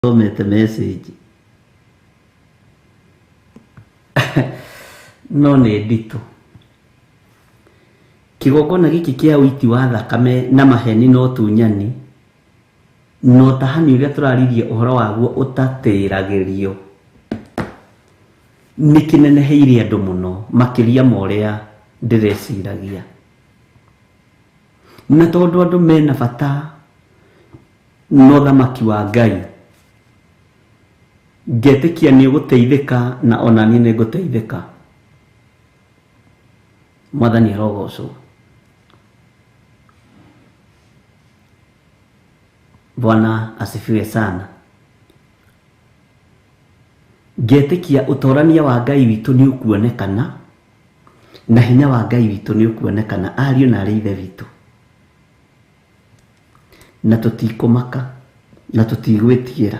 Thomete message no nĩ nditũ. Kĩgongona gĩkĩ kĩa ũiti wa thakame na maheni na ũtunyani na ũtahani ũrĩa tũraririe ũhoro waguo ũtatĩragĩrio nĩ kĩneneheire andũ mũno makĩria ma ũrĩa ndĩreciragia. Na tondũ andũ mena bata na ũthamaki wa Ngai, ngetĩkia nĩ ũgũteithĩka na ona niĩ nĩ ngũteithĩka. Mwathani arogocwo. Bwana asifiwe sana. Ngetĩkia ũtorania wa Ngai witũ nĩ ũkuonekana na hinya wa Ngai witũ nĩ ũkuonekana ariũ na arĩ ithe witũ. Na tũtikũmaka na tũtigwĩtigĩra.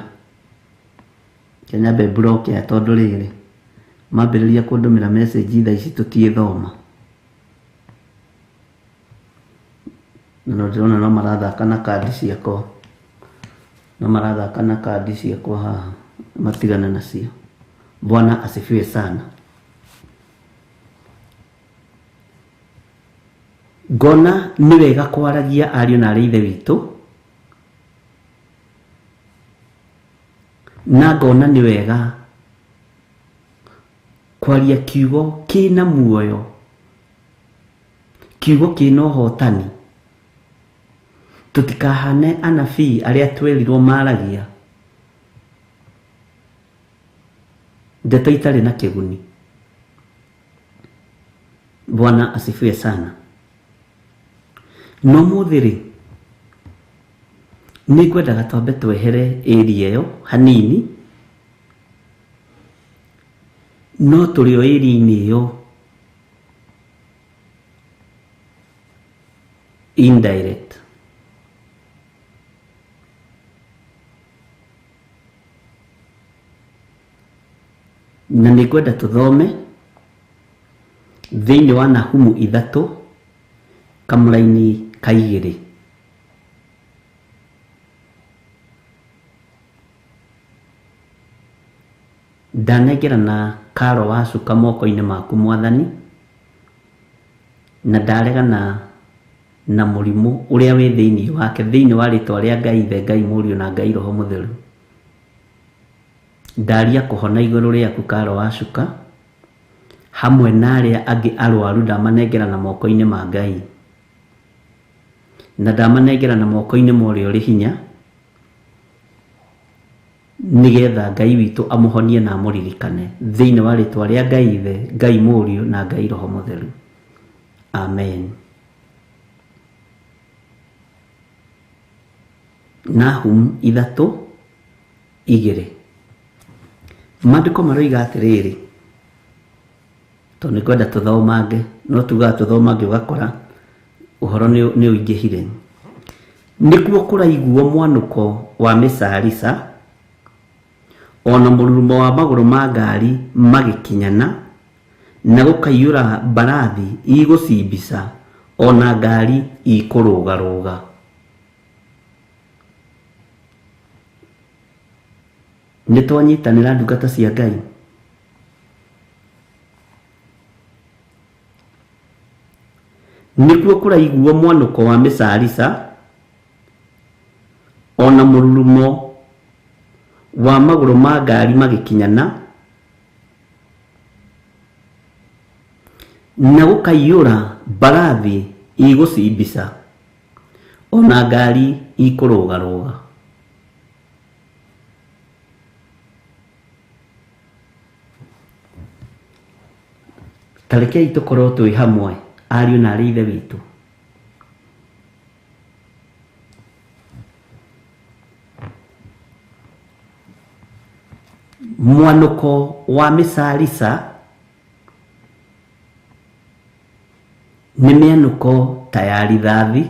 Reke nyambe block aya tondũ rĩrĩ mambĩrĩria kũndũmĩra message thaa ici tũtiĩthoma. Na no ndĩrona no marathaka na kandi ciakwa, no marathaka na kandi ciakwa haha matigane nacio. Bwana asifiwe sana. Ngona nĩ wega kwaragia ariũ na arĩ ithe witũ, na ngona nĩ wega kwaria kiugo kĩna muoyo, kiugo kĩna ũhotani. Tũtikahane anabii arĩa twerirwo maragia ndeto itarĩ na kĩguni. Bwana asifiwe sana. No mũthĩ rĩ, nĩ ngwendaga twambe twehere area ĩyo hanini, no tũrĩ o area-inĩ ĩyo indirect. Na nĩ ngwenda tũthome thĩinĩ wa Nahumu ithatũ kamũraini ka igĩrĩ. Ndanengerana karo wa cuka moko-inĩ maku mwathani, na ndaregana na mũrimũ ũrĩa wĩ thĩinĩ wake, thĩinĩ wa rĩtwa rĩa Ngai Ithe, Ngai Mũriũ na Ngai Roho Mũtheru. Ndaria kũhona igũrũ rĩaku karo wa cuka, hamwe na arĩa angĩ arwaru ndamanengerana moko-inĩ ma Ngai, na ndamanengerana moko-inĩ ma ũrĩa ũrĩ hinya, nĩgetha Ngai witũ amũhonie na amũririkane, thĩinĩ wa rĩtwa rĩa Ngai Ithe, Ngai Mũriũ na Ngai Roho Mũtheru. Amen. Nahum ithatũ igĩrĩ. Maandĩko maroiga atĩrĩrĩ, tondũ nĩ ngwenda tũthomange, no tugaga tũthomange ũgakora ũhoro nĩ ũingĩhire. Nĩkuo kũraiguo mwanũko wa mĩcarica, ona mũrurumo wa magũrũ ma ngari magĩkinyana, na gũkaiyũra mbarathi igũcimbica, ona ngari ikũrũgarũga. Nĩ twanyitanĩra ndungata cia Ngai? Nĩkuo kũraiguo mwanũko wa mĩcarica, ona mũrurumo wa magũrũ ma ngari magĩkinyana, na gũkaiyũra mbarathi igũcimbica, ona ngari ikũrũgarũga. Ta rekei tũkorwo twĩ hamwe ariũ na arĩ ithe witũ. Mwanũko wa mĩcarica nĩ mĩanũko ta ya rithathi,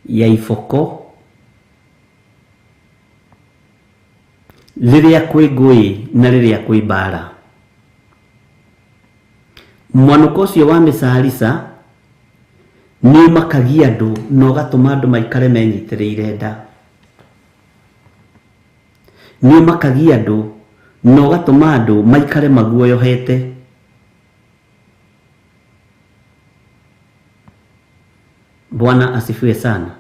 ya iboko, rĩrĩa kwĩ ngũĩ na rĩrĩa kwĩ mbara. Mwanũko ũcio wa mĩcarica nĩ ũmakagia andũ na ũgatũma andũ maikare menyitĩrĩire nda. Nĩ ũmakagia andũ na ũgatũma andũ maikare maguoyohete. Bwana asifiwe sana.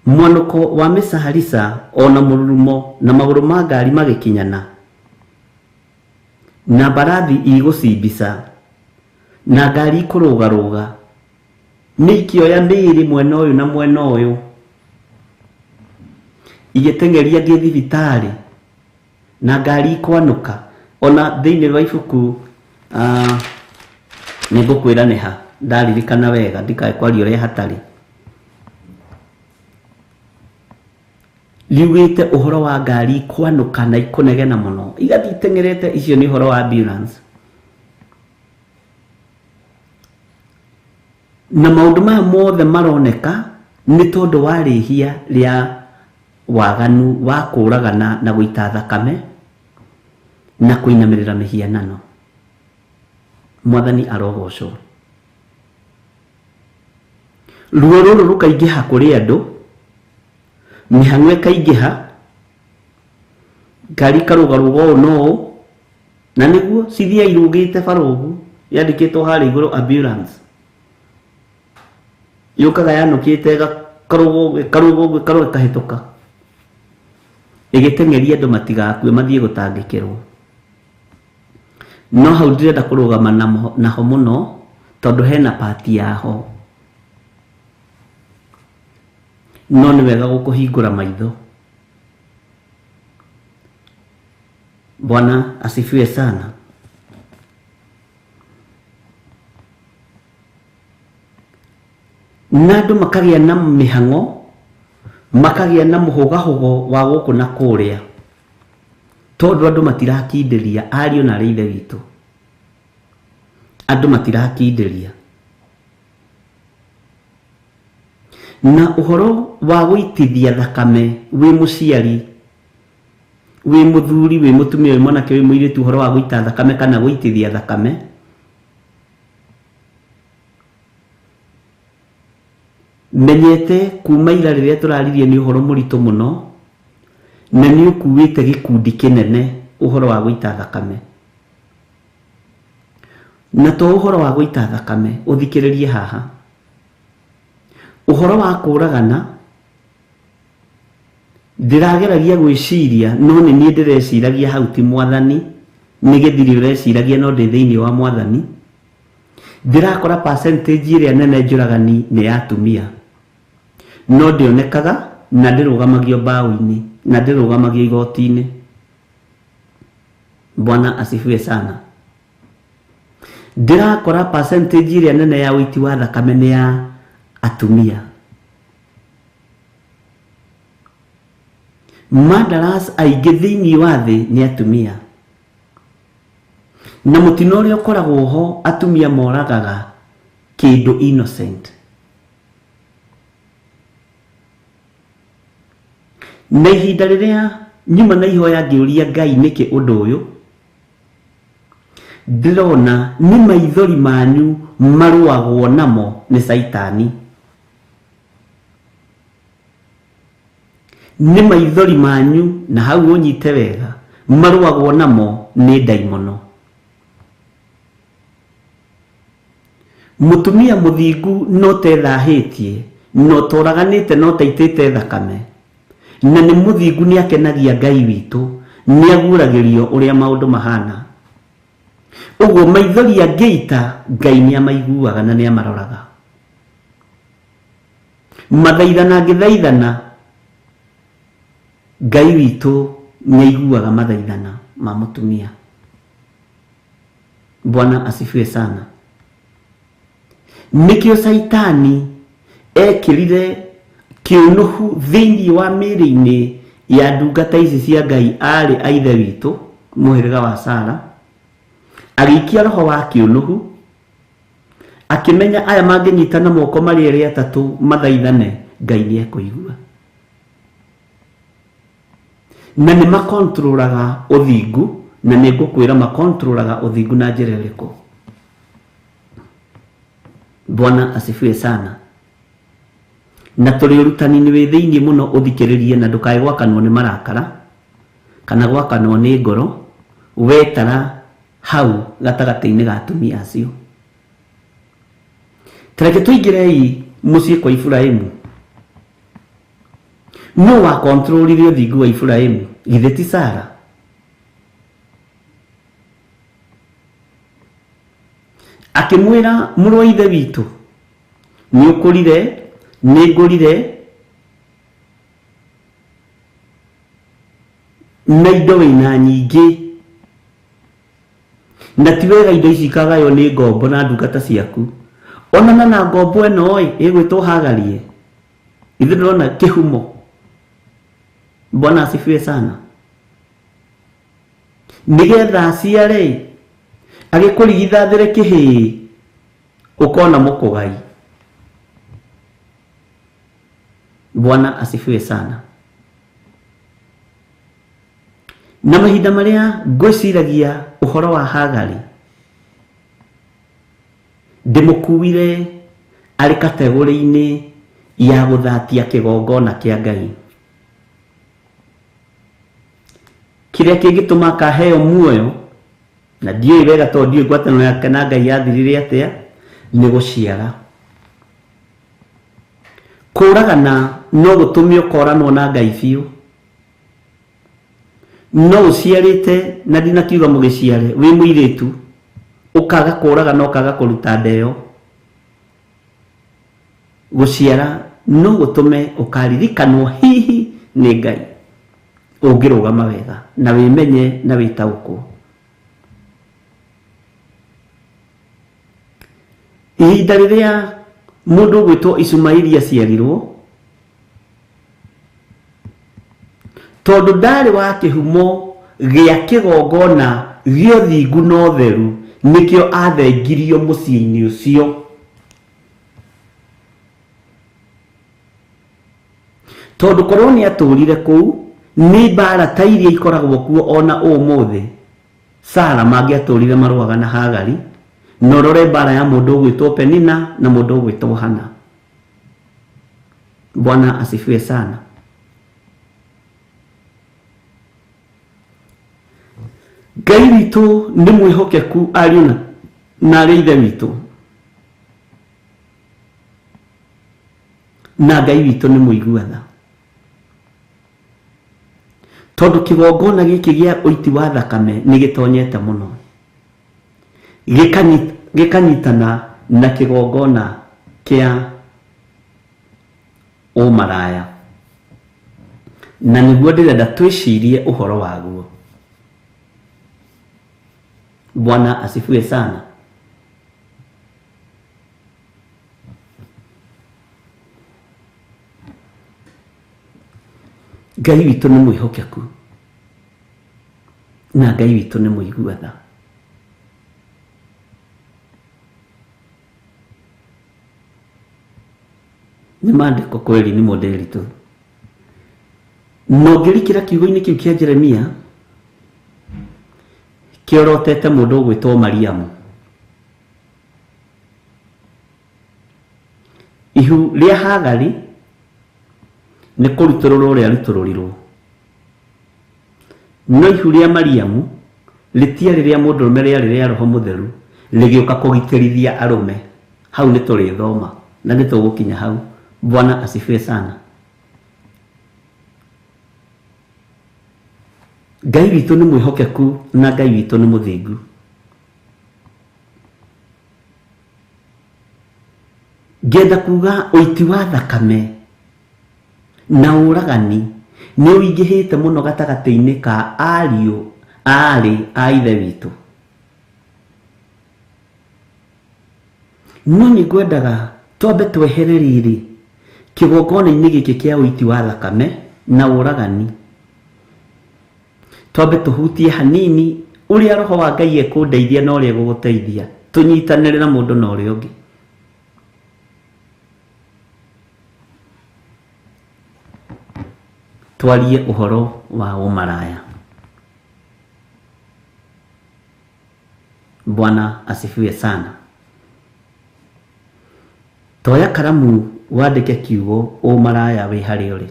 Mwanũko wa mĩcaharisa ona mũrurumo na magũrũ ma ngari magĩkinyana na mbarathi igũcimbica na ngari ikũrũgarũga nĩ ikĩoya mĩĩrĩ mwena ũyũ na mwena ũyũ igĩteng'eria ngĩ thibitarĩ na ngari ikwanũka. Ona thĩinĩ wa ibuku nĩ ngũkwĩra nĩ ha ndaririkana wega ndikae kwaria ũrĩa hatarĩ, riugĩte ũhoro wa ngari ikwanũka na ikũnegena mũno igathiĩ iteng'erete. Icio nĩ ũhoro wa ambulance. Na maũndũ maya mothe maroneka nĩ tondũ wa rĩhia rĩa waganu wa kũragana na gũita thakame na kũinamĩrĩra mĩhianano. Mwathani arogocwo. Ruo rũrũ rũkaingĩha kũrĩ andũ, mĩhang'o ĩkaingĩha, ngari ikarũgarũga ũũ na ũũ, na nĩguo cithiaga irũgĩte bara ũguo yandĩkĩtwo harĩa igũrũ ambulance, yũkaga yanũkĩte ĩkarũga ũguo ĩkarũga ũguo ĩkarũga ĩkahĩtũka ĩgĩteng'eria andũ matigakue mathiĩ gũtangĩkĩrwo. No hau ndĩrenda kũrũgama naho mũno tondũ hena pati yaho, no nĩ wega gũkũhingũra maitho. Bwana asifiwe sana. Na andũ makagĩa na mĩhang'o, makagĩa na mũhũgahũgo wa gũkũ na kũrĩa, tondũ andũ matirakindĩria. Ariũ na arĩ ithe witũ, andũ matirakindĩria. Na ũhoro wa gũitithia thakame wĩ mũciari, wĩ mũthuri, wĩ mũtumia, wĩ mwanake, wĩ mũirĩtu, ũhoro wa gũita thakame kana gũitithia thakame menyete kuma ira rĩrĩa tũraririe nĩ ũhoro mũritũ mũno, na nĩ ũkuĩte gĩkundi kĩnene ũhoro wa gũita thakame. Na to ũhoro wa gũita thakame, ũthikĩrĩrie haha, ũhoro wa kũragana ndĩrageragia gwĩciria, no nĩ niĩ ndĩreciragia hau ti mwathani, nĩ gĩthiri ũreciragia no ndĩ thĩinĩ wa mwathani. Ndĩrakora percentage ĩrĩa nene njũragani nĩ ya atumia, no ndĩonekaga na ndĩrũgamagio mbaũ-inĩ na ndĩrũgamagio igoti-inĩ. Bwana asifiwe sana. Ndĩrakora percentage ĩrĩa nene ya ũiti wa thakame nĩ ya atumia. Murderers aingĩ thĩinĩ wa thĩ nĩ atumia, na mũtino ũrĩa ũkoragwo ho atumia moragaga kĩndũ innocent. Na ihinda rĩrĩa nyuma na ihoya ngĩũria Ngai nĩkĩ ũndũ ũyũ, ndĩrona nĩ maithori manyu marũagwo namo nĩ Caitani. Nĩ maithori manyu, na hau ũnyite wega, marũagwo namo nĩ ndaimono. Mũtumia mũthingu no tethahĩtie, no toraganĩte, no taitĩte thakame, na nĩ mũthingu nĩ akenagia Ngai witũ, nĩ aguũragĩrio ũrĩa maũndũ mahana. Ũguo maithori angĩita, Ngai nĩ amaiguaga na nĩ amaroraga. Mathaithana angĩthaithana, Ngai witũ nĩ aiguaga mathaithana ma mũtumia. Bwana asifiwe sana. Nĩkĩo Caitani ekĩrire kĩũnũhu thĩinĩ wa mĩĩrĩ-inĩ ya ndungata ici cia Ngai arĩ a ithe witũ mũhĩrĩga wa Sara, agĩikia roho wa kĩũnũhu, akĩmenya aya mangĩnyitana moko marĩ erĩ atatũ mathaithane, Ngai nĩ ekũigua. Na nĩ makontrolaga ũthingu, na nĩ ngũkwĩra makontrolaga ũthingu na njĩra ĩrĩkũ. Bwana asifiwe sana. Na tũrĩ ũrutani-inĩ wĩ thĩinĩ mũno ũthikĩrĩrie na ndũkae gwakanwo nĩ marakara kana gwakanwo nĩ ngoro wetara hau gatagatĩ-inĩ ga atumia acio. Tareke tũingĩrei mũciĩ kwa Iburahĩmu. Nũ wa kontrolire ũthingu wa Iburahĩmu? Githĩ ti Sara? Akĩmwĩra mũrũ wa ithe witũ, nĩ ũkũrire, nĩ ngũrire, na indo wĩna nyingĩ, na ti wega indo ici ikagaywo nĩ ngombo na ndungata ciaku. Onana na ngombo ĩno ĩ ĩgwĩtwo Hagarie. Ithuĩ ndĩrona kĩhumo. Bwana asifiwe sana. Nĩgetha aciare agĩkũrigithathĩre kĩhĩĩ ũkona mũkũgai. Bwana asifiwe sana. Na mahinda marĩa ngwĩciragia ũhoro wa Hagari, ndĩmũkuire arĩ kategori-inĩ ya gũthatia kĩgongona kĩa Ngai kĩrĩa kĩngĩtũma akaheo muoyo, na ndiũĩ wega tondũ ndiũĩ ngwatanĩro yake na Ngai yathirire atĩa, nĩ gũciara. Kũragana no gũtũme ũkoranwo na Ngai biũ. No ũciarĩte na ndinakiuga mũgĩciare wĩ mũirĩtu, ũkaga kũragana ũkaga kũruta ndeo. Gũciara no gũtũme ũkaririkanwo hihi nĩ Ngai ũngĩrũgama wega na wĩmenye na wĩtaũkwo. Ihinda rĩrĩa mũndũ ũgwĩtwo Ishumaeli aciarirwo, tondũ ndarĩ wa kĩhumo gĩa kĩgongona gĩa ũthingu na ũtheru, nĩkĩo athengirio mũciĩ-inĩ ũcio. Tondũ korwo nĩ atũrire kũu, nĩ mbara ta iria ikoragwo kuo ona ũmũthĩ. Sara mangĩatũrire marũaga na Hagari, na ũrore mbara ya mũndũ ũgwĩtwo Penina na mũndũ ũgwĩtwo Hana. Bwana asifiwe sana. Ngai witũ nĩ mwĩhokeku ariũ na arĩ ithe witũ, na Ngai witũ nĩ mũigua tha. Tondũ kĩgongona gĩkĩ gĩa ũiti wa thakame nĩ gĩtonyete mũno, gĩkanyitana na kĩgongona kĩa ũmaraya, na nĩguo ndĩrenda twĩcirie ũhoro waguo. Bwana asifiwe sana. Ngai witũ nĩ mwĩhokeku na Ngai witũ nĩ mũigua tha. Nĩ maandĩko kweli nĩ mũndĩritũ. Na ũngĩrikĩra kiugo-inĩ kĩu kĩa Jeremia kĩorotete mũndũ ũgwĩtwo Mariamu. Ihu rĩa Hagari nĩ kũrutũrũrwo rĩarutũrũrirwo, no ihu rĩa Mariamu rĩtiarĩ rĩa mũndũrũme, rĩarĩ rĩa Roho Mũtheru, rĩgĩũka kũgitĩrithia arũme. Hau nĩ tũrĩthoma na nĩ tũgũkinya hau. Bwana asifiwe sana. Ngai witũ nĩ mwĩhokeku na Ngai witũ nĩ mũthingu. Ngenda kuga ũiti wa thakame na ũragani nĩ ũingĩhĩte mũno gatagatĩ-inĩ ka ariũ aarĩ a ithe witũ. No nĩ ngwendaga twambe twehere rĩrĩ kĩgongona-inĩ gĩkĩ kĩa ũiti wa thakame na ũragani, twambe tũhutie hanini ũrĩa Roho wa Ngai ekũndeithia na ũrĩa egũgũteithia, tũnyitanĩre na mũndũ na ũrĩa ũngĩ. Twarie ũhoro wa ũmaraya. Bwana asifiwe sana. Toya karamu Wandĩke kiugo ũmaraya wĩ harĩa ũrĩ.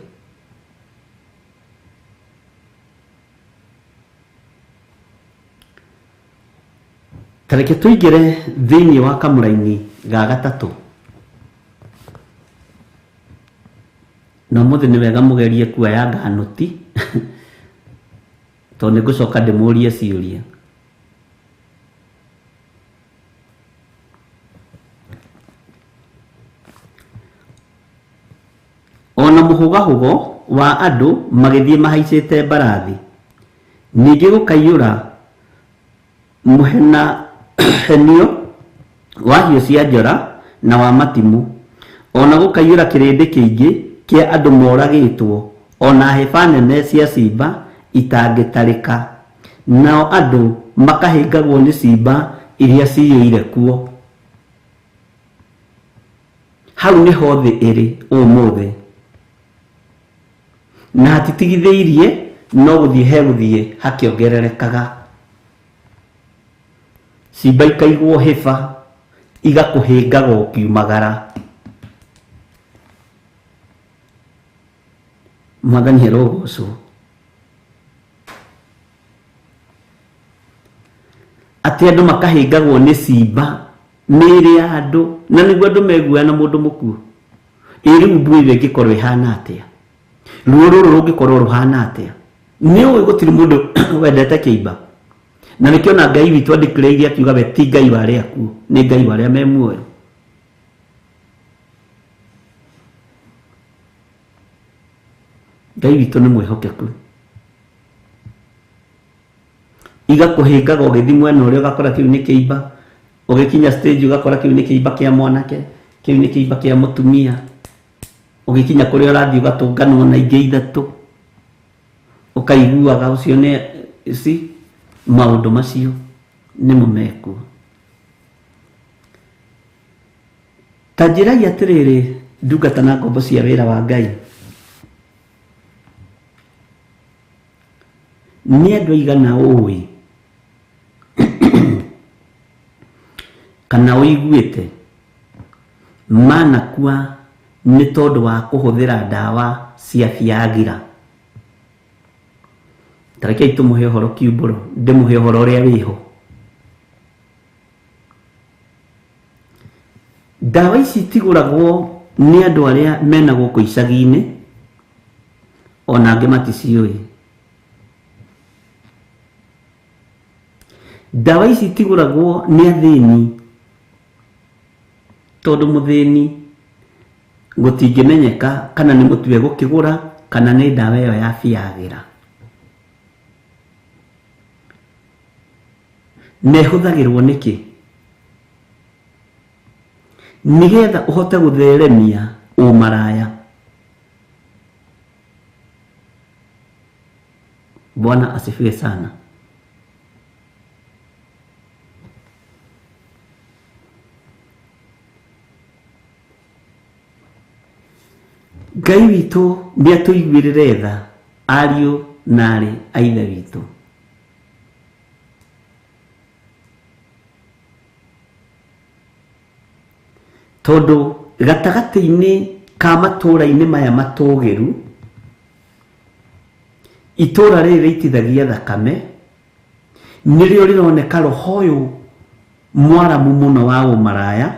Ta reke tũingĩre thĩinĩ wa kamũraini ga gatatũ. Na ũmũthĩ nĩ wega mũgerie kuoya nganũti tondũ nĩ ngũcoka ndĩmũrie ciũria. Ona mũhũgahũgo wa andũ magĩthiĩ mahaicĩte mbarathi. Ningĩ gũkaiyũra mũhenahenio wa hiũ cia njora na wa matimũ, o na gũkaiyũra kĩrĩndĩ kĩingĩ kĩa andũ moragĩtwo, o na hĩba nene cia ciimba itangĩtarĩka, nao andũ makahĩngagwo nĩ ciimba iria ciyũire kuo. Hau nĩho thĩ ĩrĩ ũmũthĩ, na hatitigithĩirie no gũthiĩ hegũthiĩ hakĩongererekaga. Ciimba ikaigwo hĩba igakũhĩngaga ũkiumagara. Mwathani arogocwo. Atĩ andũ makahĩngagwo nĩ ciimba mĩĩrĩ ya andũ, na nĩguo andũ meguoya na mũndũ mũkuũ. Ĩ rĩu mbui ĩyo ĩngĩkorwo ĩhana atĩa? Ruo rũrũ rũngĩkorwo rũhana atĩa? Nĩ ũĩ gũtirĩ mũndũ wendete kĩimba. Na nĩkĩo na Ngai witũ andĩkĩrĩirie akiuga we ti Ngai wa arĩa akuũ, nĩ Ngai wa arĩa me muoyo. Ngai witũ nĩ mwĩhokeku. Igakũhĩngaga ũgĩthiĩ mwena ũrĩa ũgakora kĩu nĩ kĩimba, ũgĩkinya stage ũgakora kĩu nĩ kĩimba kĩa mwanake, kĩu nĩ kĩimba kĩa mũtumia, ũgĩkinya kũrĩa ũrathiĩ ũgatũnganwo na ingĩ ithatũ, ũkaiguaga ũcio nĩ ci maũndũ macio nĩmo mekuo. Ta njĩrai atĩrĩrĩ ndungata na ngombo cia wĩra wa Ngai, nĩ andũ aigana ũĩ kana ũiguĩte manakua nĩ tondũ wa kũhũthĩra ndawa cia Viagra? Ta rekei tũmũhe ũhoro kiumbũro, ndĩmũhe ũhoro ũrĩa wĩho. Ndawa ici itigũragwo nĩ andũ arĩa mena gũkũ icagi-inĩ, ona angĩ maticiũĩ. Ndawa ici itigũragwo nĩ athĩni, tondũ mũthĩni gũtingĩmenyeka kana nĩ mũtu egũkĩgũra kana nĩ ndawa ĩyo ya Viagra. Na ĩhũthagĩrwo nĩkĩ? Nĩgetha ũhote gũtheremia ũmaraya. Bwana asifiwe sana. Ngai witũ nĩ atũiguĩrĩre tha ariũ na aarĩ a Ithe witũ. Tondũ gatagatĩ-inĩ ka matũũra-inĩ maya matũgĩru, itũũra rĩrĩ rĩitithagia thakame, nĩrĩo rĩroneka roho ũyũ mwaramu mũno wa ũmaraya,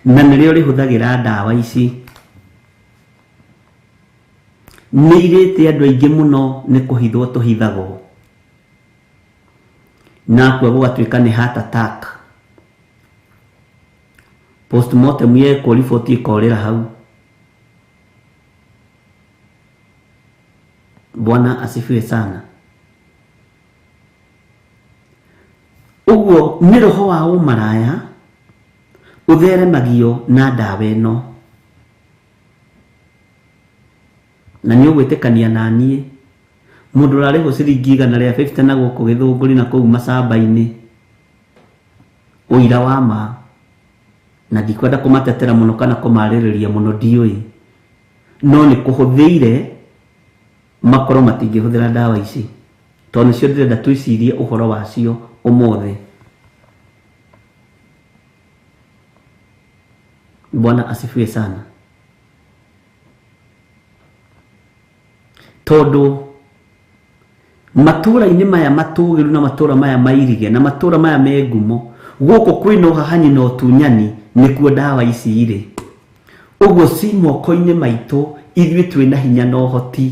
na nĩrĩo rĩhũthagĩra ndawa ici. Nĩ irĩte andũ aingĩ mũno nĩ kũhithwo tũhithagwo. Na akua gũgatuĩka nĩ heart attack. Postmortem yekwo riboti ĩkorĩra hau. Bwana asifiwe sana. Ũguo nĩ roho wa ũmaraya ũtheremagio na ndawa ĩno. Na nĩ ũgwĩtĩkania na niĩ, mũndũ ũrarĩhwo ciringi igana rĩa 50 na gũkũ Gĩthũngũri na kũu macamba-inĩ, ũira wa ma, na ndikwenda kũmatetera mũno kana kũmarĩrĩria mũno ndiũĩ, no nĩ kũhũthĩire makorwo matingĩhũthĩra ndawa ici, tondũ nĩcio ndĩrenda twĩcirie ũhoro wacio ũmũthĩ. Bwana asifiwe sana. Tondu matũra-inĩ maya matũgĩru na matũra maya mairige na matũra maya me ngumo gũkũ kwĩna ũhahanyi na ũtunyani nĩkuo ndawa ici irĩ. Ũguo ci moko-inĩ maitũ ithuĩ twĩna hinya na ũhoti.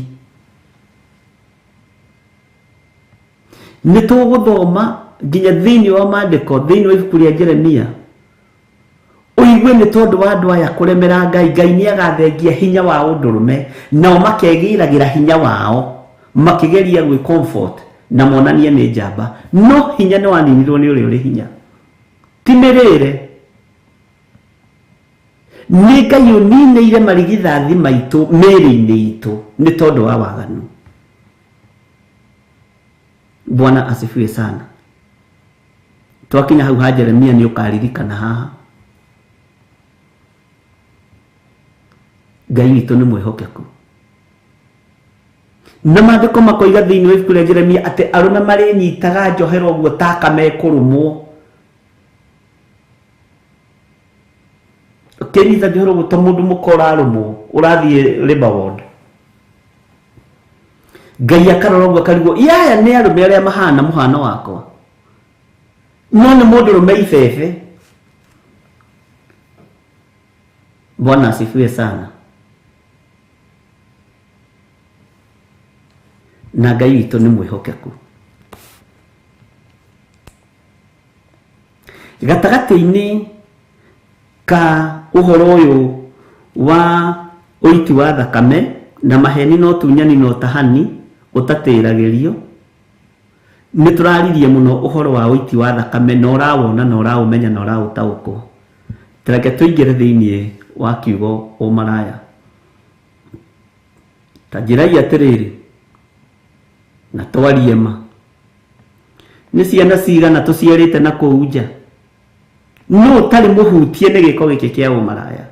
Nĩ tũgũthoma nginya thĩinĩ wa maandĩko thĩinĩ wa ibuku rĩa Jeremia ũigue nĩ tondũ wa andũ aya kũremera Ngai, Ngai nĩ agathengia hinya wa ũndũrũme nao makegĩragĩra hinya wao makĩgeria gwĩ comfort na monanie nĩ njamba, no hinya nĩ waninirwo nĩ ũrĩa ũrĩ hinya. Ti mĩrĩre, nĩ Ngai ũninĩire marigithathi maitũ mĩĩrĩ-inĩ itũ nĩ tondũ wa waganu. Bwana asifiwe sana. Twakinya hau ha Jeremia nĩ ũkaririkana haha Ngai witũ nĩ mwĩhokeku. Na maandĩko makoiga thĩinĩ wa ibuku rĩa Jeremia atĩ arũme marĩnyitaga njohero ũguo ta kamekũrũmwo. Ũkĩnyita njohero ũguo ta mũndũ mũka ũrarũmwo ũrathiĩ labor ward. Ngai akarora ũguo akarigwo yaya nĩ arũme arĩa mahana mũhano wakwa, no nĩ mũndũ rũme ibebe. Bwana asifiwe sana. Na Ngai witũ nĩ mwĩhokeku. Gatagatĩ-inĩ ka ũhoro ũyũ wa ũiti wa thakame na maheni na ũtunyani na ũtahani ũtatĩragĩrio, nĩ tũraririe mũno ũhoro wa ũiti wa thakame na ũrawona na ũraũmenya na ũraũtaũkwo. Reke tũingĩre thĩinĩ wa kiugo ũmaraya. Ta njĩrai atĩrĩrĩ na twarie ma, nĩ ciana cigana tũciarĩte na kũu nja no ũtarĩ mũhutie nĩ gĩko gĩkĩ kĩa ũmaraya?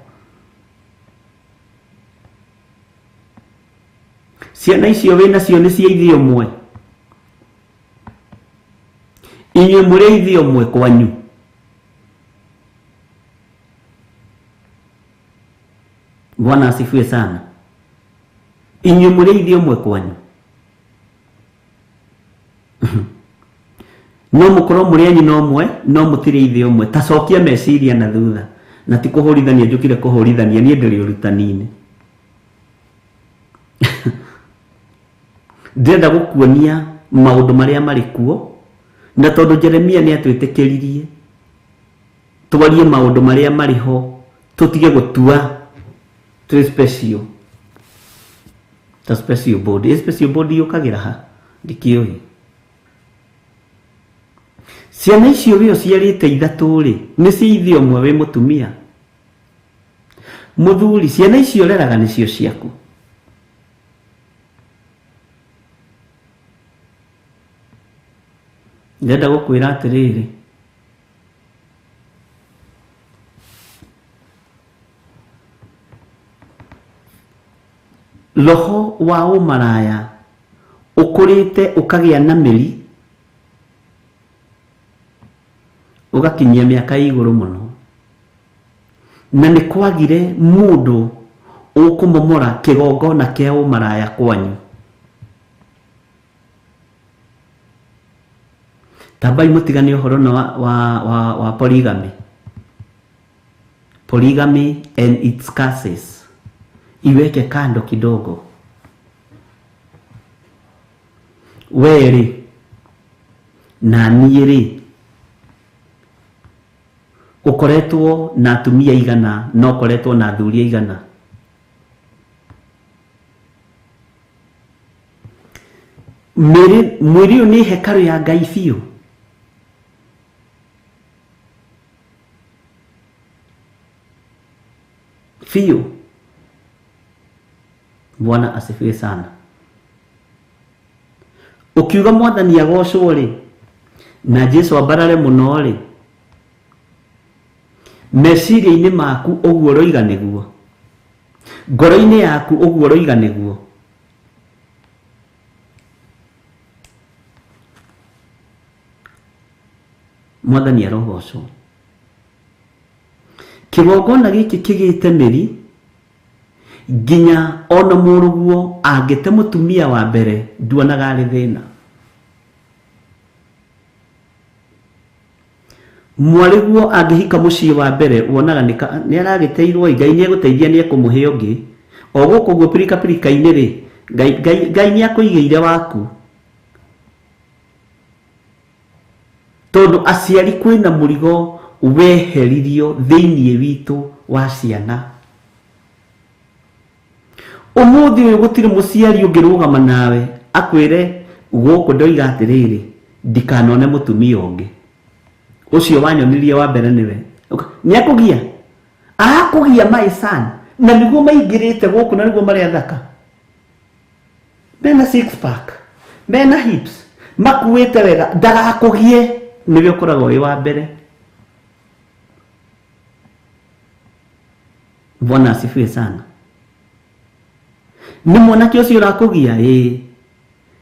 Ciana icio wĩ nacio nĩ cia ithe ũmwe, inyuĩ mũrĩ ithe ũmwe kwanyu. Bwana asifiwe sana. Inyuĩ mũrĩ ithe ũmwe kwanyu, no mũkorwo mũrĩ a nyina ũmwe no mũtirĩ ithe ũmwe. Ta cokia meciria na thutha, na ti kũhũrithania njũkire kũhũrithania, niĩ ndĩrĩ ũrutani-inĩ. Ndĩrenda gũkuonia maũndũ marĩa marĩ kuo, na tondũ Jeremia nĩ atwĩtĩkĩririe twarie maũndũ marĩa marĩ ho, tũtige gũtua twĩ special. Ta special board, ĩ special board yũkagĩra ha? Ndikĩũĩ. Ciana icio wĩ ũciarĩte ithatũ rĩ, nĩ cia ithe ũmwe wĩ mũtumia. Mũthuri, ciana icio ũreraga nĩcio ciaku. Ndĩrenda gũkwĩra atĩrĩrĩ, roho wa ũmaraya ũkũrĩte ũkagĩa na mĩri ũgakinyia mĩaka ya igũrũ mũno, na nĩ kwagire mũndũ ũkũmomora kĩgongona kĩa ũmaraya kwanyu. Tambai mũtigane ũhoro na wa polygamy. Polygamy and its curses iweke kando kidogo. Werĩ na niĩ rĩ, ũkoretwo na atumia igana na ũkoretwo na athuri aigana? Mwĩrĩ ũyũ nĩ hekarũ ya Ngai biũ. Biũ. Bwana asifiwe sana. Ũkiuga mwathani agocwo rĩ, na Jesu ambarare mũno rĩ, meciria-inĩ maku ũguo ũroiga nĩguo, ngoro-inĩ yaku ũguo ũroiga nĩguo. Mwathani arogocwo. Kĩgongona gĩkĩ kĩgĩte mĩri nginya ona mũrũguo angĩte mũtumia wa mbere nduonaga arĩ thĩna. Mwarĩguo angĩhika mũciĩ wa mbere wonaga nĩ aragĩteirwo, Ngai nĩ egũteithia nĩ ekũmũhe ũngĩ. O gũkũ ũguo pirika pirika-inĩ rĩ, Ngai nĩ akũigĩire waku. Tondũ aciari kwĩna mũrigo weheririo thĩinĩ witũ wa ciana. Ũmũthĩ ũyũ gũtirĩ mũciari ũngĩrũgama nawe akwĩre gũkũ ndoiga atĩrĩrĩ ndikanone mũtumia ũngĩ. Ũcio wanyonirie wa mbere nĩwe. Nĩ akũgia? Arakũgia my son. Na nĩguo maingĩrĩte gũkũ na nĩguo marĩ athaka. Mena six pack, mena hips, makuĩte wega, ndagakũgie nĩwe ũkoragwo wĩ wa mbere. Bwana asifiwe sana. Nĩ mwanake ũcio ũrakũgia? Ĩĩ.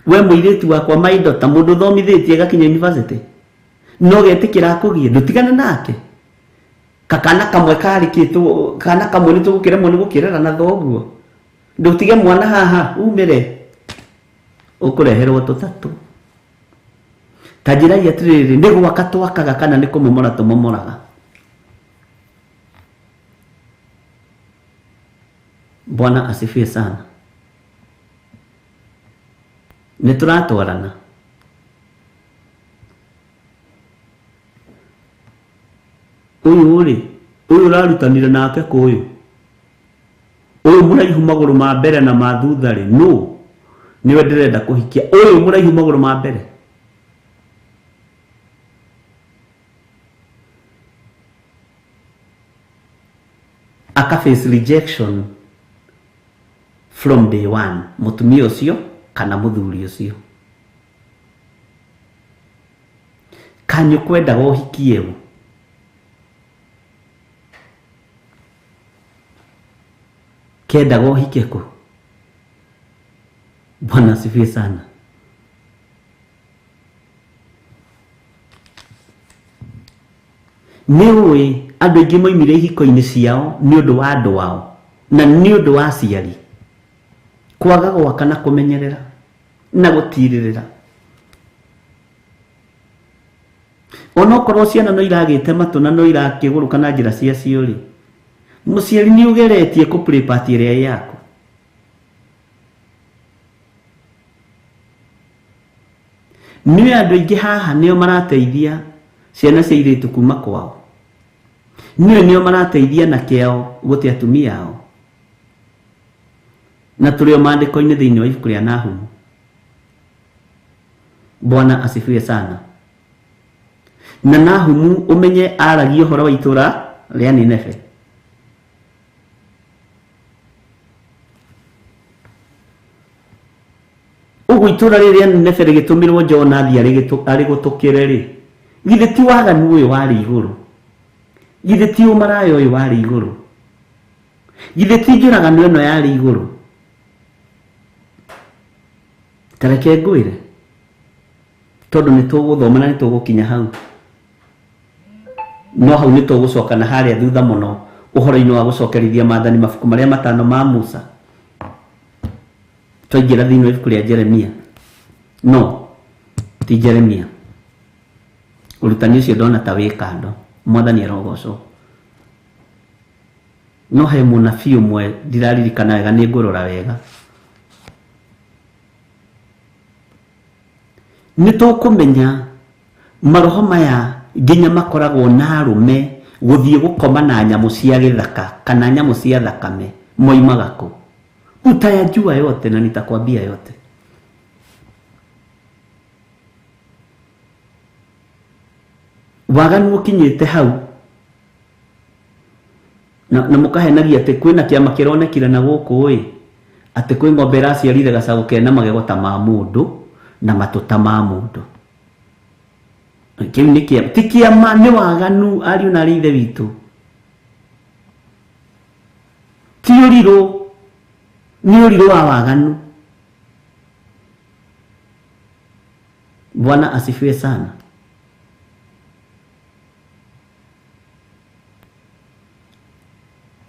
We mũirĩtu wakwa my daughter, mũndũ ũthomithĩtie agakinya university no getĩkĩra akũgie, ndũtigane nake. Kakana kamwe karĩkĩtwo, kana kamwe nĩ tũgũkĩremwo nĩ gũkĩrera na thoguo. Ndũtige mwana haha umĩre, ũkũreherwo tũtatũ. Ta njĩrai atĩrĩrĩ, nĩ gwaka twakaga kana nĩ kũmomora tũmomoraga? Bwana asifiwe sana. Nĩ tũratwarana. Ũyũ rĩ, ũyũ ũrarutanire nake kũ ũyũ? Ũyũ mũraihu magũrũ ma mbere na ma thutha rĩ, nũ? Nĩwe ndĩrenda kũhikia. Ũyũ mũraihu magũrũ ma mbere. Aka face rejection from day one, mũtumia ũcio kana mũthuri ũcio. Kanyũ kwendaga ũhikie ũ? Kendaga ũhike kũ? Bwana asifiwe sana. Nĩ ũĩ andũ aingĩ moimire ihiko-inĩ ciao nĩ ũndũ wa andũ ao na nĩ ũndũ wa aciari kwaga gwaka na kũmenyerera na gũtirĩrĩra. Onokorwo ciana no iragĩte matũ na no irakĩgũrũka na njĩra ciacio rĩ, mũciari nĩ ũgeretie kũ play part ĩrĩa ĩ yaku. Nĩ andũ aingĩ haha nĩo marateithia ciana cia airĩtu kuma kwao. Nĩo nĩo marateithia anake ao gũte atumia ao. Na tũrĩ o maandĩko-inĩ thĩinĩ wa ibuku rĩa Nahumu. Bwana asifiwe sana. Na Nahumu ũmenye aragia ũhoro wa itũra rĩa Nineve. Ũguo itũra rĩrĩ rĩa Nineve rĩgĩtũmĩrwo Jona athiĩ arĩgũtũkĩre rĩ, githĩ ti waganu ũyũ warĩ igũrũ? Githĩ ti ũmaraya ũyũ warĩ igũrũ? Githĩ ti njũragano ĩno yarĩ igũrũ? Ta reke ngwĩre, tondũ nĩ tũgũthoma na nĩ tũgũkinya hau. No hau nĩ tũgũcoka na harĩa thutha mũno ũhoro-inĩ wa gũcokerithia maathani mabuku marĩa matano ma Musa. Twaingĩra thĩinĩ wa ibuku rĩa Jeremia. No, ti Jeremia. Ũrutani ũcio ndona ta wĩ kando. Mwathani arogocwo. No he mũnabii ũmwe ndiraririkana wega, nĩ ngũrora wega. Nĩ tũkũmenya maroho maya nginya makoragwo na arũme gũthiĩ gũkoma na nyamũ cia gĩthaka kana nyamũ cia thakame moimaga kũ. Utayajua yote na nitakwambia yote. Waganu ũkinyĩte hau na mũkahenagia atĩ kwĩna kĩama kĩronekire na gũkũ ĩ, atĩ kwĩ ng'ombe ĩraciarire gacaũ kena magego ta ma mũndũ na matũ ta ma mũndũ. Kĩu nĩ kĩama, ti kĩama, nĩ waganu ariũ na arĩ ithe witũ. Ti ũrirũ, nĩ ũrirũ wa waganu. Bwana asifiwe sana.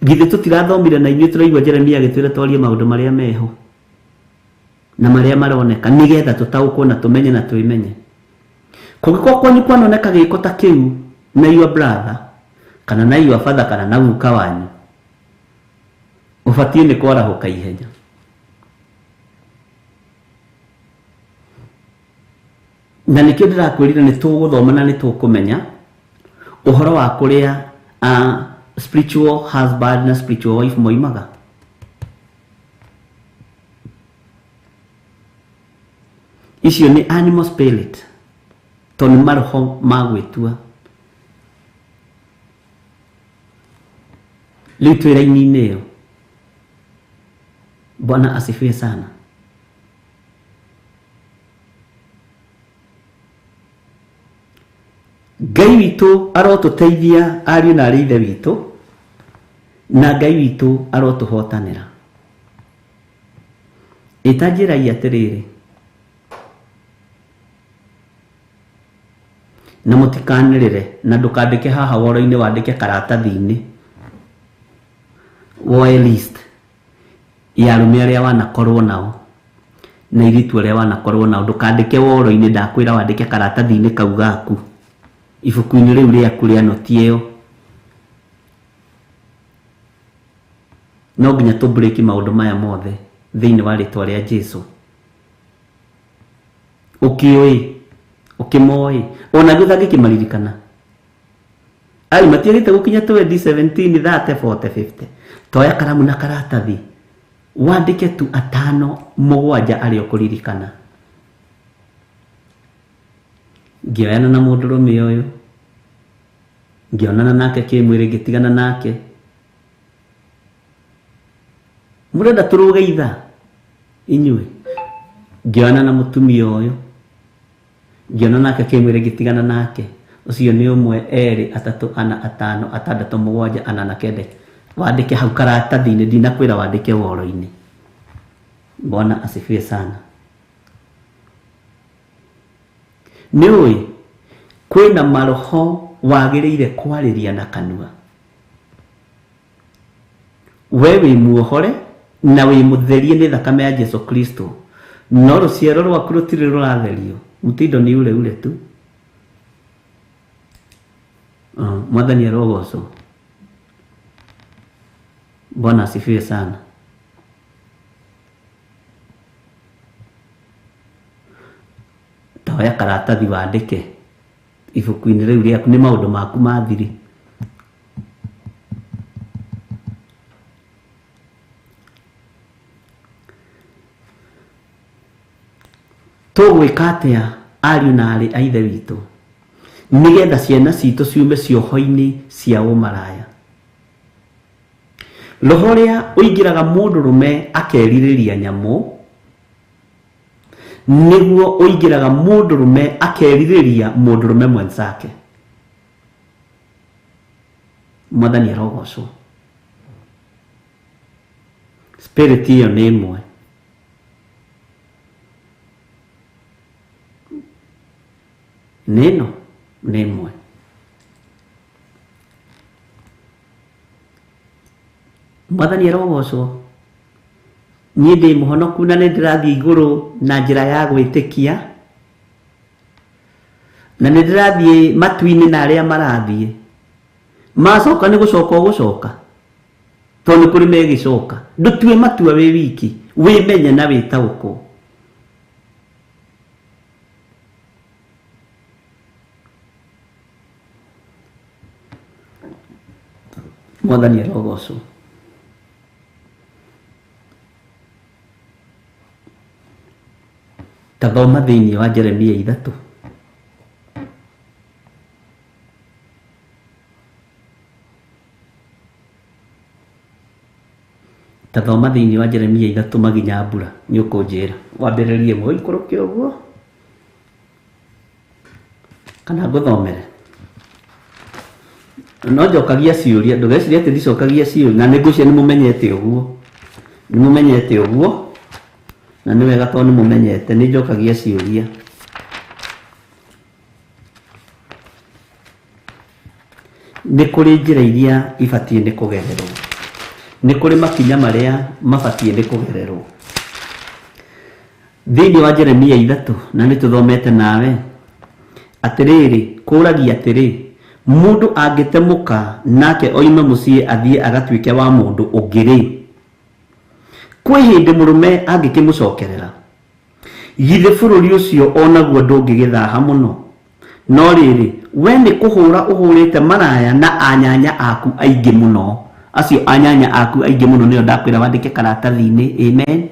Githĩ tũtirathomire na inyuĩ tũraigua Jeremia agĩtwĩra twarie maũndũ marĩa meho na marĩa maroneka nĩgetha tũtaũkwo na tũmenye na twĩmenye. Kũngĩkorwo kwanyu kwanoneka gĩko ta kĩu na your brother kana na your father kana na guka wanyu, ũbatiĩ nĩ kwarahũka ihenya. Na nĩkĩo ndĩrakwĩrire nĩ tũgũthoma na nĩ tũkũmenya ũhoro wa kũrĩa spiritual husband na spiritual wife moimaga. Icio nĩ animal spirit, tondũ nĩ maroho ma gwĩtua. Rĩu twĩ raini-inĩ ĩyo. Bwana asifiwe sana. Ngai witũ arotũteithia ariũ na arĩ ithe witũ, na Ngai witũ arotũhotanĩra. Ĩta njĩrai atĩrĩrĩ, na mũtikanĩrĩre, na ndũkandĩke haha woro-inĩ, wandĩke karatathi-inĩ, woe list ya arũme arĩa wanakorwo nao na airĩtu arĩa wanakorwo nao. Ndũkandĩke woro-inĩ, ndakwĩra wandĩke karatathi-inĩ kau gaku, ibuku-inĩ rĩu rĩaku rĩa noti ĩyo. No nginya tũ break maũndũ maya mothe thĩinĩ wa rĩtwa rĩa Jesu. Ũkĩũĩ, ũkĩmoĩ, ona ithuĩ ũtangĩkĩmaririkana. Ai, matiagĩte gũkinya 20, 17, 30, 40, 50. Toya karamu na karatathi, wandĩke tu atano mũgwanja arĩa ũkũririkana. Ngĩoyana na mũndũrũme ũyũ, ngĩonana nake kĩmwĩrĩ, ngĩtigana nake. Mũrenda tũrũge ithaa inyuĩ? Ngĩoyana na mũtumia ũyũ, ngĩona nake kĩmwĩrĩ, ngĩtigana nake. Ũcio nĩ ũmwe, erĩ, atatũ, ana, atano, atandatũ, mũgwanja, anana, kenda. Wandĩke hau karatathi-inĩ, ndinakwĩra wandĩke woro-inĩ. Bwana asifiwe sana. Nĩ ũĩ kwĩna maroho wagĩrĩire kwarĩria na kanua. We wĩ muohore na wĩ mũtherie nĩ thakame ya Jesu Kristo, no rũciaro rwaku rũtirĩ rũratherio. Mtindo ni ule ule tu. Mwathani arogocwo. Bwana asifiwe sana. Toya karatathi wandĩke ibuku-inĩ rĩu rĩaku, nĩ maũndũ maku ma thiri. Tũgwĩka atĩa ariũ na aarĩ a ithe witũ nĩgetha ciana citũ ciume cioho-inĩ cia ũmaraya? Roho ũrĩa ũingĩraga mũndũrũme akerirĩria nyamũ nĩguo ũingĩraga mũndũrũme akerirĩria mũndũrũme mwenzake. Mwathani arogocwo. Spirit ĩyo nĩ ĩmwe. Nĩ ĩno nĩ ĩmwe. Mwathani arogocwo. Niĩ ndĩ mũhonoku na nĩ ndĩrathiĩ igũrũ na njĩra ya gwĩtĩkia, na nĩ ndĩrathiĩ matu-inĩ na arĩa marathiĩ. Macoka nĩ gũcoka ũgũcoka, tondũ nĩ kũrĩ megĩcoka. Ndũtue matua wĩ wiki, wĩmenye na wĩtaũkwo. Mwathani arogocwo. Ta thoma thĩinĩ wa Jeremia 3. Ta thoma thĩinĩ wa Jeremia 3 maginya mbura, nĩ ũkũnjĩra. Wambĩrĩrie ĩmwe ũikũrũke ũguo, kana ngũthomere. No njokagia ciũria, ndũgecirie atĩ ndicokagia ciũria, na nĩ ngwĩciria nĩ mũmenyete ũguo. Nĩ mũmenyete ũguo, na nĩ wega tondũ nĩ mũmenyete, nĩ njokagia ciũria. Nĩ kũrĩ njĩra iria ibatiĩ nĩ kũgererwo. Nĩ kũrĩ makinya marĩa mabatiĩ nĩ kũgererwo. Thĩinĩ wa Jeremia 3, na nĩ tũthomete nawe, atĩrĩrĩ, kũragia atĩrĩ, mũndũ angĩtemũka nake oime mũciĩ athiĩ agatuĩke wa mũndũ ũngĩ rĩ, kwĩ hĩndĩ mũrũme angĩkĩmũcokerera? Githĩ bũrũri ũcio onaguo ndũngĩgĩthaha mũno? No rĩrĩ, we nĩ kũhũra ũhũrĩte maraya na anyanya aku aingĩ mũno. Acio anyanya aku aingĩ mũno nĩo ndakwĩra wandĩke karatathi-inĩ. Amen.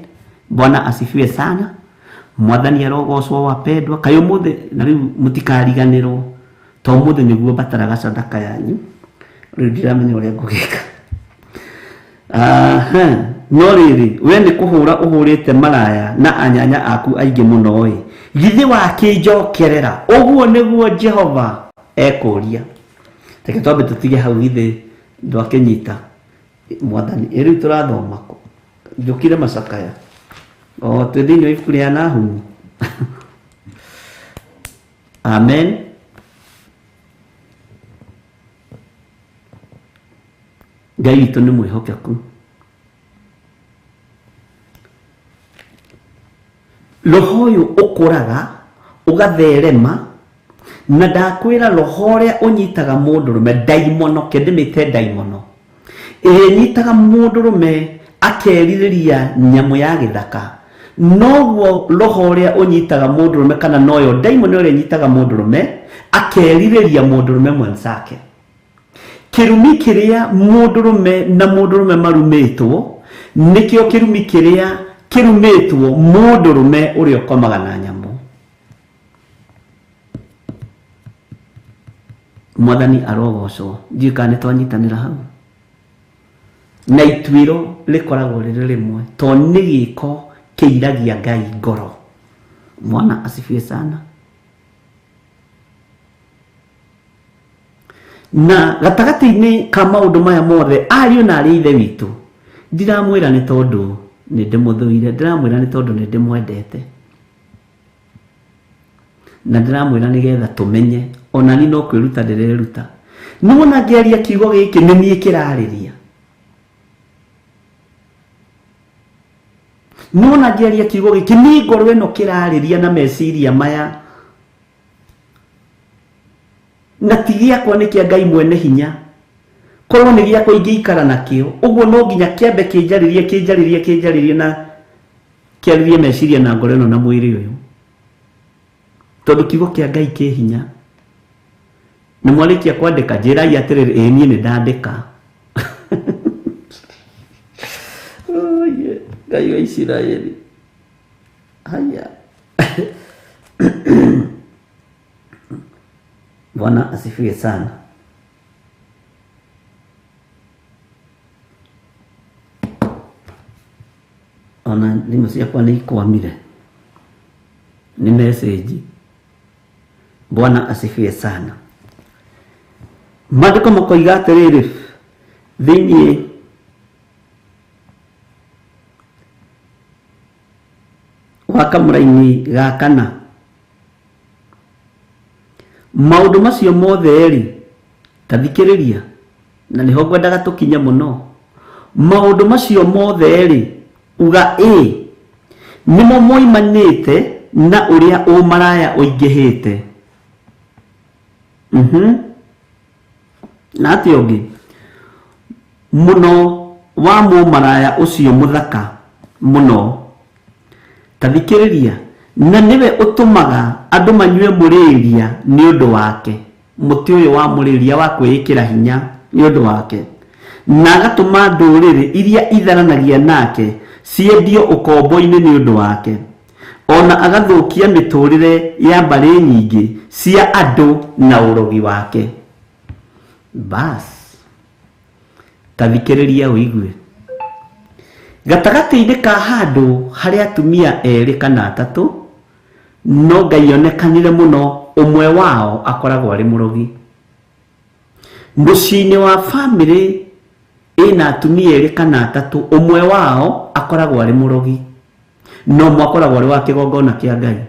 Bwana asifiwe sana. Mwathani arogocwo wapendwa. Kaĩ ũmũthĩ na rĩu mũtikariganĩrwo, to ũmũthĩ nĩguo mbataraga sadaka yanyu. Rĩu ndiramenya ũrĩa ngũgĩka. Aha. No rĩrĩ, we nĩ kũhũra ũhũrĩte maraya na anyanya aku aingĩ mũno ĩ, githĩ wakĩnjokerera? Ũguo nĩguo Jehova ekũria. Reke twambe tũtige hau, githĩ ndwakĩnyita Mwathani. Ĩ rĩu tũrathoma kũ? Njũkire macakaya. O twĩ thĩinĩ wa ibuku rĩa Nahumu. Amen. Ngai witũ nĩ mwĩhokeku. Roho ũyũ ũkũraga ũgatherema, na ndakwĩra roho ũrĩa ũnyitaga mũndũrũme, ndaimono, ke ndĩmĩte ndaimono, ĩrĩa ĩnyitaga mũndũrũme akerirĩria nyamũ ya gĩthaka, noguo roho ũrĩa ũnyitaga mũndũrũme, kana noyo ndaimono ĩrĩa ĩnyitaga mũndũrũme akerirĩria mũndũrũme mwenzake. Kĩrumi kĩrĩa mũndũrũme na mũndũrũme marumĩtwo nĩkĩo kĩrumi kĩrĩa kĩrumĩtwo mũndũrũme ũrĩa ũkomaga na nyamũ. Mwathani arogocwo. Ndiũĩ kana nĩ twanyitanĩra hau. Na ituĩro rĩkoragwo rĩrĩ rĩmwe, tondũ nĩ gĩko kĩiragia Ngai ngoro. Mwana asifiwe sana. Na gatagatĩ-inĩ ka maũndũ maya mothe, ariũ na arĩ ithe witũ, ndiramwĩra nĩ tondũ nĩ ndĩmũthũire, ndĩramwĩra nĩ tondũ nĩ ndĩmwendete. Na ndĩramwĩra nĩgetha tũmenye, ona niĩ no kwĩruta ndĩreruta. Nĩwona ngĩaria kiugo gĩkĩ nĩ niĩ kĩrarĩria. Nĩwona ngĩaria kiugo gĩkĩ nĩ ngoro ĩno kĩrarĩria na meciria maya. Na ti gĩakwa, nĩ kĩa Ngai mwene hinya. Korwo nĩ gĩakwa ingĩikara nakĩo, ũguo no nginya kĩambe kĩnjarĩrie, kĩnjarĩrie, kĩnjarĩrie na kĩarĩrie meciria na ngoro ĩno na mwĩrĩ ũyũ. Tondũ kiugo kĩa Ngai kĩ hinya. Na mwarĩkia kwandĩka, njĩrai atĩrĩrĩ, ĩĩ niĩ nĩ ndandĩka. Oye, Ngai wa Isiraeli. Haya. Bwana asifiwe sana. Ona thimũ ciakwa nĩ ikwamire nĩ message. Bwana asifiwe sana. Maandĩko makoiga atĩrĩrĩ, thĩinĩ wa kamũraini ga kana, maũndũ macio mothe rĩ, ta thikĩrĩria, na nĩho ngwendaga tũkinye mũno. Maũndũ macio mothe rĩ, uga ĩ, nĩmo moimanĩte na ũrĩa ũmaraya ũingĩhĩte. Na atĩa ũngĩ mũno wa mũmaraya ũcio mũthaka mũno, ta thikĩrĩria, na nĩwe ũtũmaga andũ manyue mũrĩria nĩ ũndũ wake, mũtĩ ũyũ wa mũrĩria wa kwĩĩkĩra hinya nĩ ũndũ wake, na agatũma ndũrĩrĩ iria itharanagia nake ciendio ũkombo-inĩ nĩ ũndũ wake, ona agathũkia mĩtũrĩre ya mbarĩ nyingĩ cia andũ na ũrogi wake. Bas, ta thikĩrĩria ũigue. Gatagatĩ-inĩ ka handũ harĩ atumia erĩ kana atatũ, no Ngai onekanire mũno ũmwe wao akoragwo arĩ mũrogi. Mũciĩ-inĩ wa bamĩrĩ ĩna atumia erĩ kana atatũ, ũmwe wao akoragwo arĩ mũrogi, na ũmwe akoragwo arĩ wa kĩgongona kĩa Ngai.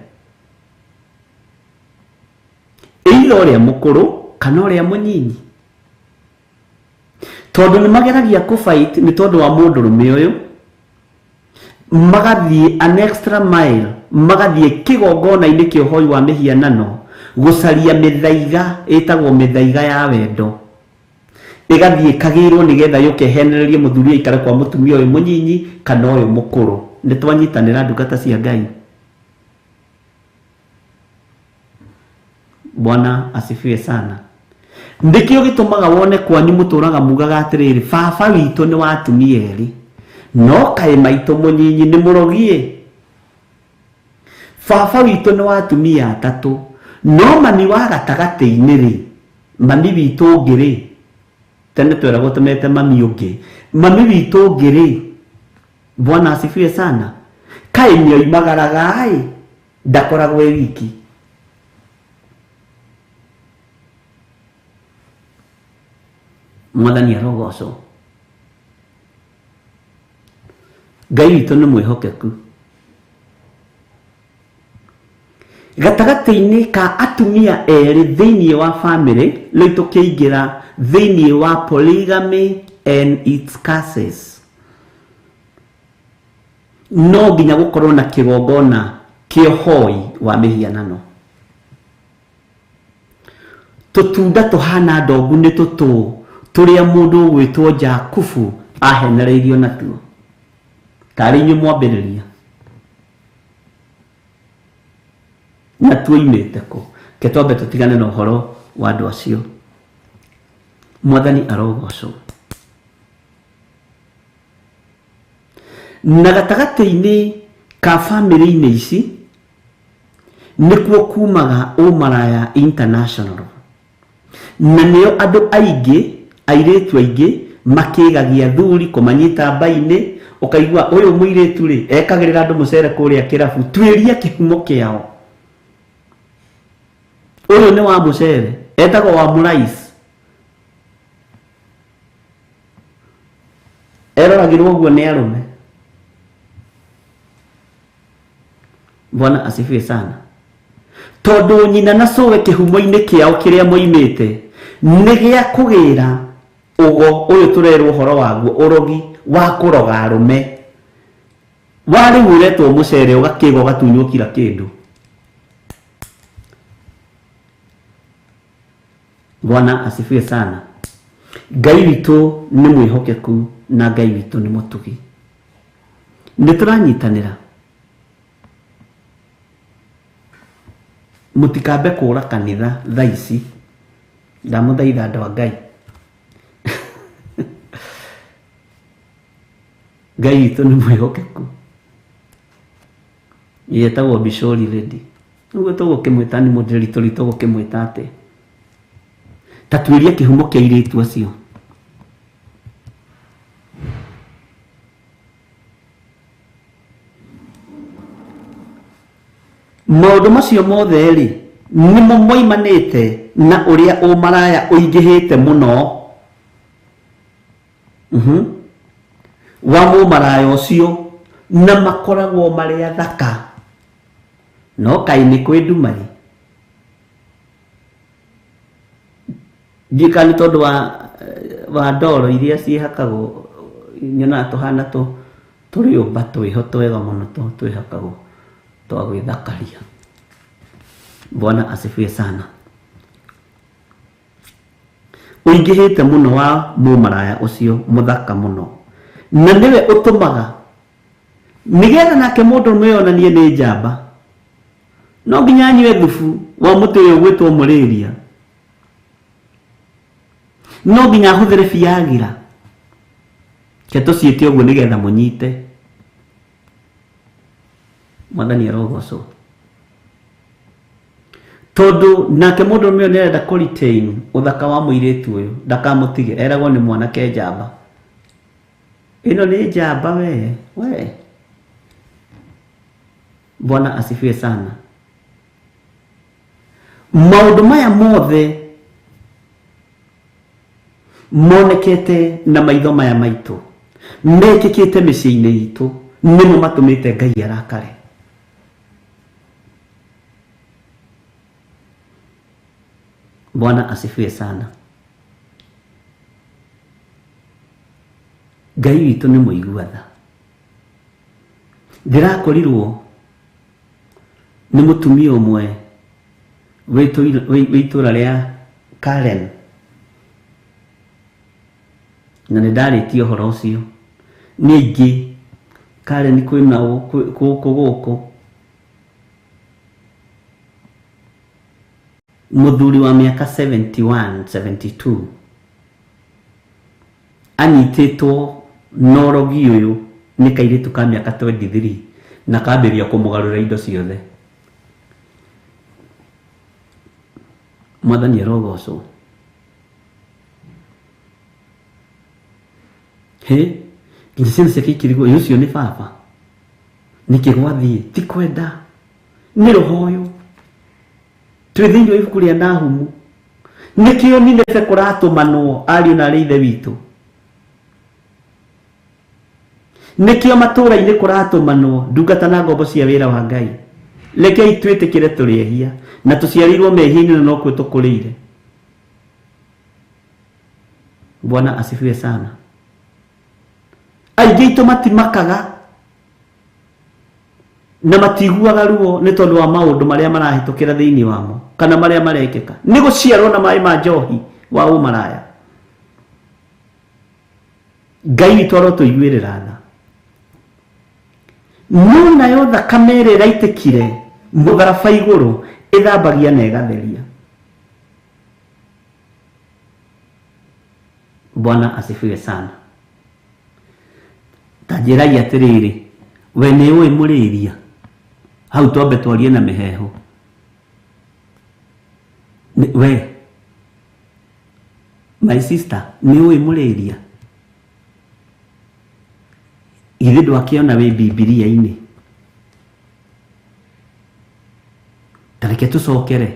Either ũrĩa mũkũrũ kana ũrĩa mũnyinyi. Tondũ nĩ mageragia kũ fight nĩ tondũ wa mũndũrũme ũyũ, magathiĩ an extra mile, magathiĩ kĩgongona-inĩ kĩa ũhoi wa mĩhianano gũcaria mĩthaiga ĩtagwo mĩthaiga ya wendo, ĩgathiĩ ĩkagĩrwo nĩgetha yũke ĩhenererie mũthuri aikare kwa mũtumia ũyũ mũnyinyi kana ũyũ mũkũrũ. Nĩ twanyitanĩra ndungata cia Ngai. Bwana asifiwe sana. Nĩkĩo gĩtũmaga wone kwanyu mũtũraga mugaga atĩrĩrĩ, baba witũ nĩ wa atumia erĩ, no kaĩ maitũ mũnyinyi nĩ mũrogie. Baba witũ nĩ wa atumia atatũ, no mami wa gatagatĩ-inĩ rĩ, mami witũ ũngĩ rĩ, tene tweragwo tũmete mami ũngĩ, mami witũ ũngĩ rĩ, Bwana asifiwe sana, kaĩ nĩoimagaraga ĩ, ndakoragwo e wiki. Mwathani arogocwo. Ngai witũ nĩ mwĩhokeku. Gatagatĩ-inĩ ka atumia erĩ thĩinĩ wa family, rĩu tũkĩingĩra thĩinĩ wa polygamy and its curses, no nginya gũkorwo na kĩgongona kĩa ũhoi wa mĩhianano. Tũtunda tũhana ndongu nĩ tũtũ tũrĩa mũndũ ũgwĩtwo Jakubu ahenereirio natuo. Tarĩ inyuĩ mwambĩrĩria na tuoimĩte kũ? Ke twambe tũtigane na ũhoro wa andũ acio. Mwathani arogocwo. Na gatagatĩ-inĩ ka famĩlĩ-inĩ ici nĩkuo kumaga ũmaraya international, na nĩo andũ aingĩ, airĩtu aingĩ makĩgagia thuri kũmanyita mbainĩ. Ũkaigua ũyũ mũirĩtu rĩ ekagĩrĩra andũ mũcere kũrĩa kĩrabu, tuĩria kĩhumo kĩao. Ũyũ nĩ wa mũcere, etagwo wa mũrais, eroragĩrwo ũguo nĩ arũme. Bwana asifiwe sana. Tondũ nyina na cũwe kĩhumo-inĩ kĩao kĩrĩa moimĩte nĩ gĩa kũgĩra ũgo ũyũ tũrerwo ũhoro waguo, ũrogi wa kũroga arũme wa rĩu ũretwo mũcere, ũgakĩgwa ũgatunywo kila kĩndũ. Bwana asifiwe sana. Ngai witũ nĩ mwĩhokeku na Ngai witũ nĩ mũtugi. Nĩ tũranyitanĩra. Mũtikambe kũra kanitha thaa ici, ndamũthaitha andũ a Ngai. Ngai witũ nĩ mwĩhokeku. Yetagwo Bishori Lady. Nĩguo tũgũkĩmwĩta nĩ mũndĩritũri, tũgũkĩmwĩta atĩa? Ta tuĩria kĩhumo kĩa airĩtu acio. Maũndũ macio mothe rĩ, nĩmo moimanĩte na ũrĩa ũmaraya ũingĩhĩte mũno. Wa mũmaraya ũcio, na makoragwo marĩ athaka, no kaĩ nĩ kwĩ nduma ĩ. Ndiũĩ kana nĩ tondũ wa ndoro iria ciĩhakagwo, nyonaga tũhana tũrĩũmba twĩho twega mũno twĩhakagwo twa gwĩthakaria. Bwana asifiwe sana. Ũingĩhĩte mũno wa mũmaraya ũcio mũthaka mũno, na nĩwe ũtũmaga nĩgetha nake mũndũ ũmwe onanie nĩ njamba, no nginya anyue thubu wa mũtĩ ũyũ ũgwĩtwo mũrĩria, no nginya ahũthĩre Viagra. Ke tũciĩte ũguo nĩgetha mũnyite. Mwathani arogocwo. Tondũ nake mũndũ ũmwe nĩ arenda kũ retain ũthaka wa mũirĩtu ũyũ, ndakamũtige, eragwo nĩ mwanake njamba. Ĩno nĩ njamba we, we. Bwana asifiwe sana. Maũndũ maya mothe monekete na maitho maya maitũ, mekĩkĩte mĩciĩ-inĩ itũ, nĩmo matũmĩte Ngai arakare. Bwana asifiwe sana. Ngai witũ nĩ mũigua tha. Ndĩrakorirwo nĩ mũtumia ũmwe wĩ itũra rĩa Karen, na nĩ ndarĩtie ũhoro ũcio. Nĩ aingĩ Karen kwĩna gũkũ gũkũ, mũthuri wa mĩaka 71 72 anyitĩtwo na ũrogi ũyũ nĩ kairĩtu ka mĩaka 23 na kambĩrĩria kũmũgarũra indo ciothe. Mwathani arogocwo. Hĩ, nginya ciana ciake ikĩrigwo, ĩ ũcio nĩ baba, nĩkĩ gwathiĩ? Ti kwenda, nĩ roho ũyũ. Twĩ thĩinĩ wa ibuku rĩa Nahumu, nĩkĩo Nineve kũratũmanwo ariũ na arĩ ithe witũ, nĩkĩo matũũra-inĩ kũratũmanwo ndungata na ngombo cia wĩra wa Ngai. Rekei twĩtĩkĩre tũrĩ ehia na tũciarĩirwo mehia-inĩ na nokuo tũkũrĩire. Bwana asifiwe sana. Aingĩ aitũ matimakaga na matiguaga ruo nĩ tondũ wa maũndũ marĩa marahĩtũkĩra thĩinĩ wamo kana marĩa marekĩka nĩ gũciarwo na maĩ ma njohi wa ũmaraya. Ngai witũ arotũiguĩrĩra tha. No nayo thakame ĩrĩa ĩraitĩkire mũtharaba igũrũ ĩthambagia na ĩgatheria. Bwana asifiwe sana. Ta njĩrai atĩrĩrĩ, we nĩ ũĩ mũrĩria? Hau twambe twarie na mĩheehũ. We my sister, nĩ ũĩ mũrĩria? Githĩ ndwakĩona wĩ Bibilia-inĩ? Ta reke tũcokere.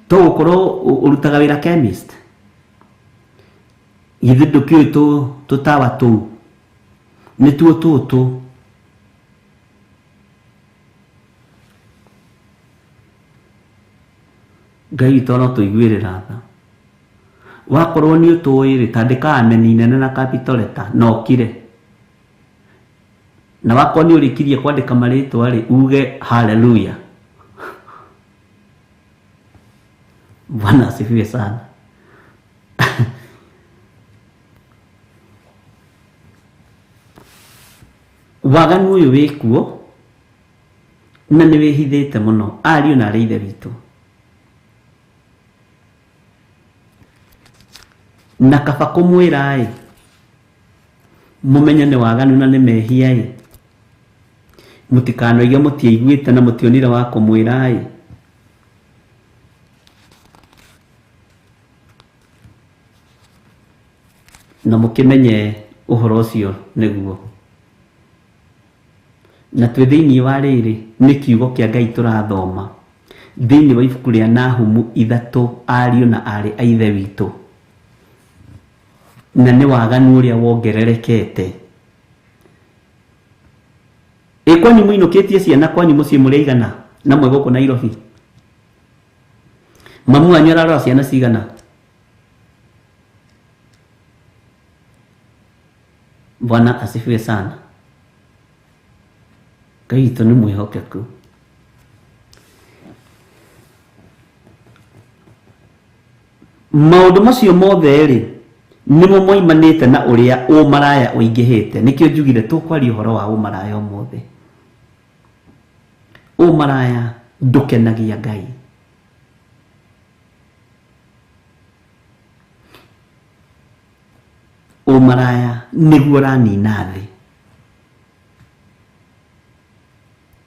To gũkorwo ũrutaga wĩra chemist? Githĩ ndũkĩũĩ tũtawa tũu nĩtuo tũtũ? Ngai witũ arotũiguĩrĩra tha. Wakorwo nĩ ũtũĩ rĩ, tandĩka ameni nene na capital letter na ũkire. Na wakorwo nĩ ũrĩkirie kwandĩka marĩtwa rĩ, uge hallelujah. Bwana asifiwe sana. Waganu ũyũ wĩkuo na nĩ wĩhithĩte mũno ariũ na arĩ ithe witũ. Na kaba kũmwĩra ĩ, mũmenye nĩ waganu na nĩ mehia ĩ, mũtikanoige mũtiaiguĩte na mũtionire wa kũmwĩra ĩ. Na mũkĩmenye ũhoro ũcio nĩguo. Na twĩ thĩinĩ wa rĩrĩ, nĩ kiugo kĩa Ngai tũrathoma thĩinĩ wa ibuku rĩa Nahumu ithatũ, ariũ na aarĩ a ithe witũ. Na nĩ waganu ũrĩa wongererekete. Ĩ kwanyu mũinũkĩtie ciana kwanyu mũciĩ mũrĩ aigana na mwĩ gũkũ Nairobi? Mamu wanyu ararora ciana cigana? Bwana asifiwe sana. Ngai witũ nĩ mwĩhokeku. Maũndũ macio mothe rĩ, nĩmo moimanĩte na ũrĩa ũmaraya ũingĩhĩte. Nĩkĩo njugire tũkwaria ũhoro wa ũmaraya ũmũthĩ. Ũmaraya ndũkenagia Ngai. Ũmaraya nĩguo ũranina thĩ.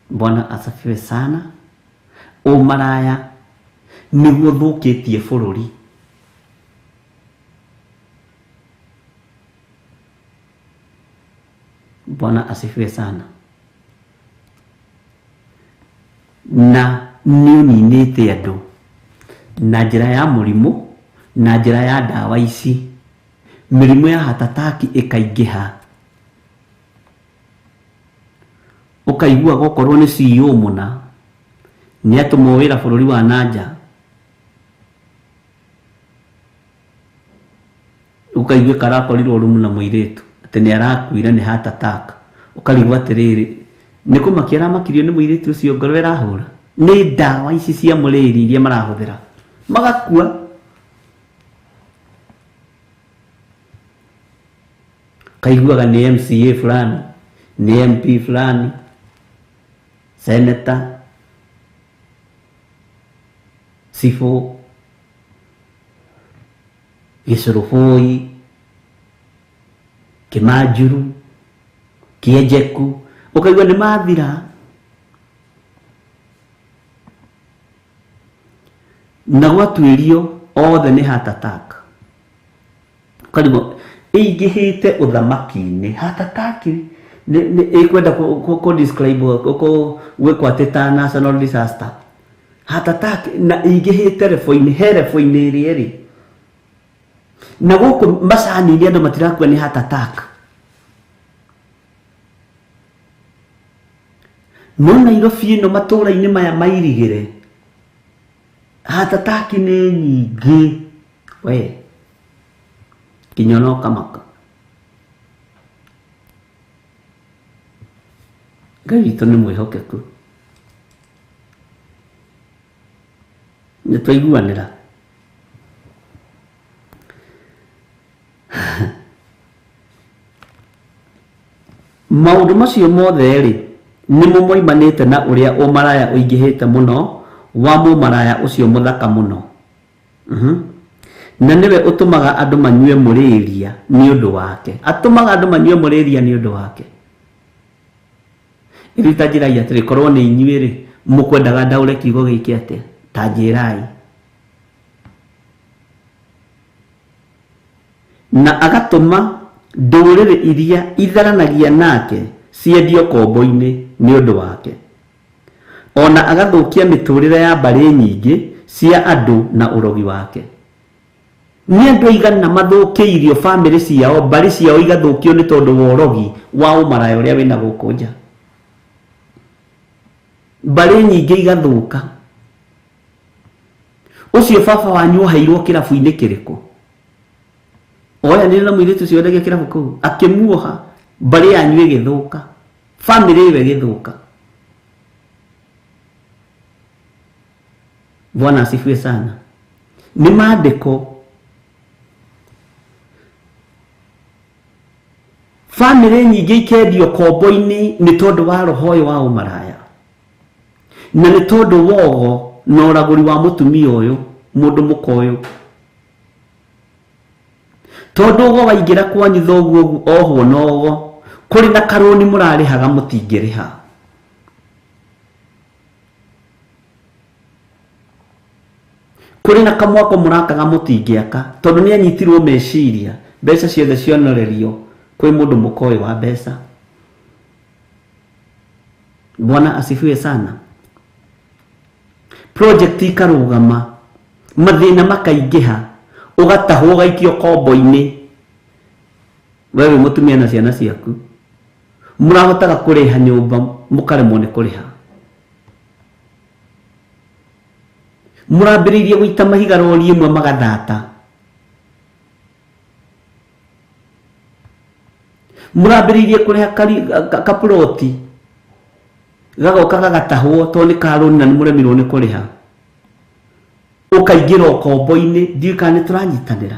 Bwana asifiwe sana. Ũmaraya nĩguo ũthũkĩtie bũrũri. Bwana asifiwe sana. Na nĩ ũninĩte andũ na njĩra ya mũrimũ, na njĩra ya ndawa ici. Mĩrimũ ya hatataki ĩkaingĩha. Ũkaigua okorwo nĩ CEO mũna nĩ atũmwo wĩra bũrũri wa nanja. Ũkaiguĩka arakorirwo rumu na mũirĩtu atĩ nĩ arakuire nĩ heart attack. Ũkarigwo atĩrĩrĩ, nĩ kũmakia aramakirio nĩ mũirĩtu ũcio ngoro ĩrahũra? Nĩ ndawa ici cia mũrĩri iria marahũthĩra magakua. Kaiguaga nĩ MCA fulani, nĩ MP fulani, senator, cibũ, gĩcũrũbũi, kĩmanjuru, kĩenjeku, ũkaigua nĩ mathira. Na gwatuĩrio othe nĩ heart attack. Ũkarigwo ĩingĩhĩte ũthamaki-inĩ. Heart attack ĩkwenda kũ describe gwĩkwo atĩ ta national disaster. Heart attack na ĩingĩhĩte rebo-inĩ, he rebo-inĩ ĩrĩa ĩrĩ. Na gũkũ macani-inĩ andũ matirakua nĩ heart attack. No Nairobi ĩno matũra-inĩ maya mairigĩre, heart attack nĩ nyingĩ. We, nginya ona ũkamaka. Ngai witũ nĩ mwĩhokeku. Nĩ twaiguanĩra. Maũndũ macio mothe-rĩ, nĩmo moimanĩte na ũrĩa ũmaraya ũingĩhĩte mũno wa mũmaraya ũcio mũthaka mũno. Na nĩwe ũtũmaga andũ manyue mũrĩria nĩ ũndũ wake. Atũmaga andũ manyue mũrĩria nĩ ũndũ wake. Rĩu ta njĩrai atĩrĩ, korwo nĩ inyuĩ-rĩ, mũkwendaga ndaũre kiugo gĩkĩ atĩa? Ta njĩrai. Na agatũma ndũrĩrĩ iria itharanagia nake ciendio kombo-inĩ nĩ ũndũ wake. O na agathũkia mĩtũũrĩre ya mbarĩ nyingĩ cia andũ na ũrogi wake. Nĩ andũ aigana mathũkĩirio famĩlĩ ciao, mbarĩ ciao igathũkio nĩ tondũ wa ũrogi wa ũmaraya ũrĩa wĩna gũkũ nja. Mbarĩ nyingĩ igathũka. Ũcio baba wanyu oheirwo kĩrabu-inĩ kĩrĩkũ? Oyanire na mũirĩtu ũcio wendagia kĩrabu kũu, akĩmuoha, mbarĩ yanyu ĩgĩthũka, famĩlĩ ĩyo ĩgĩthũka. Bwana asifiwe sana. Nĩ maandĩko. Famĩlĩ nyingĩ ikendio kombo-inĩ nĩ tondũ wa roho ũyũ wa ũmaraya. Na nĩ tondũ wa ũgo na ũragũri wa mũtumia ũyũ, mũndũ mũka ũyũ. Tondũ ũgo waingĩra kwanyu thoguo ohwo na ũgo, kũrĩ na karũni mũrarĩhaga mũtingĩrĩha. Kũrĩ na kamwako mũrakaga mũtingĩaka, tondũ nĩ anyitirwo meciria, mbeca ciothe cionorerio kwĩ mũndũ mũka ũyũ wa mbeca. Bwana asifiwe sana. Project ikarũgama, mathĩna makaingĩha, ũgatahwo ũgaikio kombo-inĩ. We wĩ mũtumia na ciana ciaku, mũrahotaga kũrĩha nyũmba mũkaremwo nĩ kũrĩha. Mũrambĩrĩirie gũita mahiga rori ĩmwe magathata. Mũrambĩrĩirie kũrĩha kaploti gagoka gagatahwo tondũ nĩ ka rũni na nĩ mũremirwo nĩ kũrĩha. Ũkaingĩra ũkombo-inĩ, ndiũĩ kana nĩ tũranyitanĩra.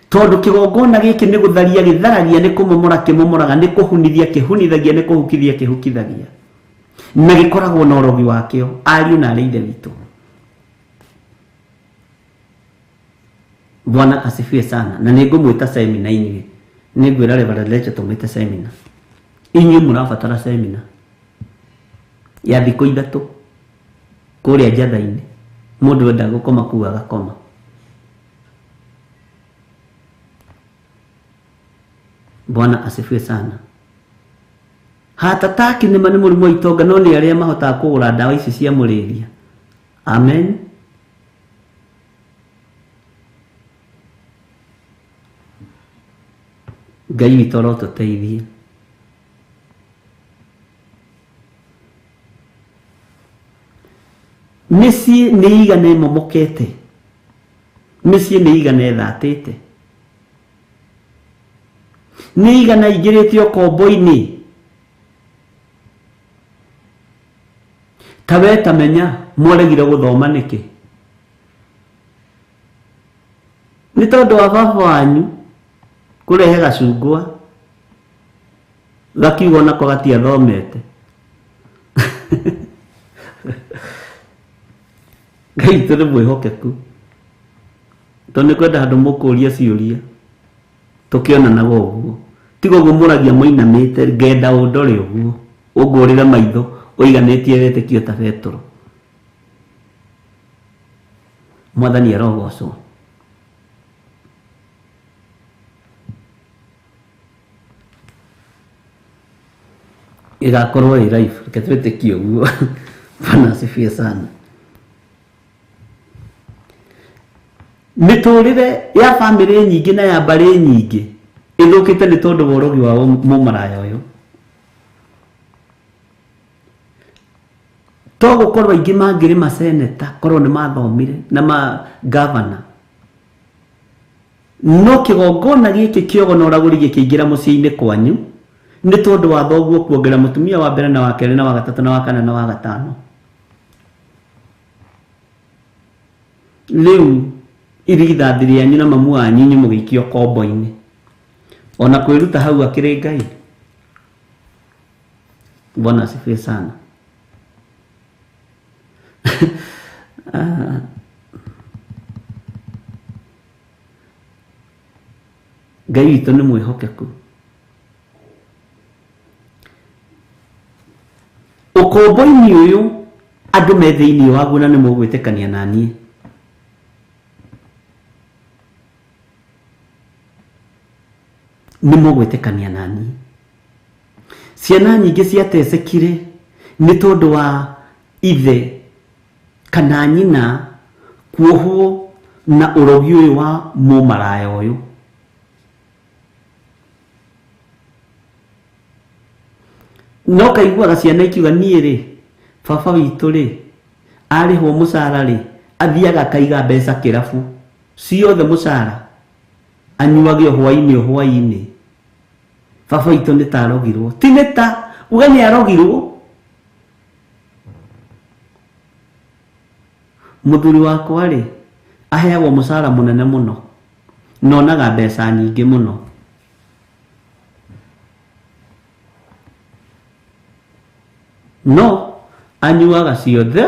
Tondũ kĩgongona gĩkĩ nĩ gũtharia gĩtharagia, nĩ kũmomora kĩmomoraga, nĩ kũhunithia kĩhunithagia, nĩ kũhukithia kĩhukithagia. Na gĩkoragwo na ũrogi wakĩo, ariũ na arĩ ithe witũ. Bwana asifiwe sana. Na nĩ ngũmwĩta semina inyuĩ. Nĩ ngwĩra Reverend Rachel tũmwĩte semina. Inyuĩ mũrabatara semina ya thikũ ithatũ kũrĩa njatha-inĩ. Mũndũ enda gũkoma kũu agakoma. Bwana asifiwe sana. Heart attack nĩ ma nĩ mũrimũ wa itonga no nĩ arĩa mahotaga kũgũra ndawa ici cia mũrĩria. Amen. Ngai witũ arotũteithia. Mĩciĩ nĩ ĩigana ĩmomokete. Mĩciĩ nĩ igana ĩthatĩte, nĩ igana ingĩrĩte ũkombo-inĩ. Ta we ta menya mwaregire gũthoma nĩkĩ? Nĩ tondũ wa baba wanyu kũrehe gacungwa gakiuga onako gatiathomete. Ngai witũ nĩ mwĩhokeku, tondũ nĩ kwenda handũ mũkũria ciũria tũkĩonanaga ũguo. Tiga ũguo mũragia mũinamĩte, ngenda ũndore ũguo, ũngũrĩre maitho ũiganĩtie wĩtĩkio ta Betũrũ. Mwathani arogocwo. Ĩgakorwo ĩ live, reke twĩtĩkie ũguo. Bwana asifiwe sana. Mĩtũrĩre ya bamĩrĩ nyingĩ na ya mbarĩ nyingĩ ĩthũkĩte nĩ tondũ wa ũrogi wa mũmaraya ũyũ. To gũkorwo aingĩ mangĩrĩ maseneta korwo nĩ mathomire na ma gavana, no kĩgongona gĩkĩ kĩogo na ũragũri gĩkĩingĩra mũciĩ-inĩ kwanyu nĩ tondũ wa thoguo kuongerera mũtumia wa mbere na wa kerĩ na wa gatatũ na wa kana na wa gatano. Rĩu irigithathi rĩanyu na mamu wanyu inyuĩ mũgĩikio kombo-inĩ. Ona kwĩruta hau akĩrĩ Ngai. Bwana asifiwe sana. Ngai witũ nĩ mwĩhokeku. Ũkombo-inĩ ũyũ andũ me thĩinĩ waguo na nĩ mũgwĩtĩkania na niĩ. Nĩ mũgwĩtĩkania na niĩ. Ciana nyingĩ ciatecekire nĩ tondũ wa ithe kana nyina kuohwo na ũrogi ũyũ wa mũmaraya ũyũ. No kaiguaga ciana ikiuga niĩ rĩ, baba witũ rĩ, arĩhwo mũcara rĩ, athiaga akaiga mbeca kĩrabu, ciothe mũcara, anyuage o hwainĩ o hwainĩ. Baba witũ nĩ ta arogirwo. Ti nĩ ta, uga nĩ arogirwo. Mũthuri wakwa rĩ, aheagwo mũcara mũnene mũno, na onaga mbeca nyingĩ mũno. No anyuaga ciothe,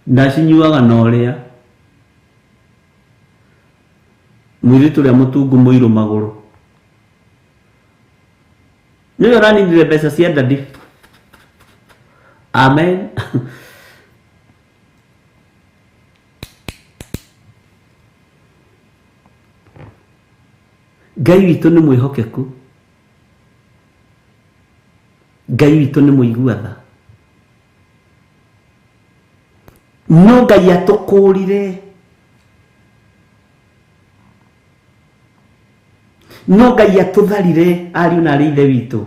na acinyuaga na ũrĩa. Mũirĩtu ũrĩa mũtungu mũirũ magũrũ. Nĩwe ũraninire mbeca cia ndadi. Amen. Ngai witũ nĩ mwĩhokeku. Ngai witũ nĩ mũigua tha. No Ngai atũkũrire. No Ngai atũtharire ariũ na arĩ ithe witũ.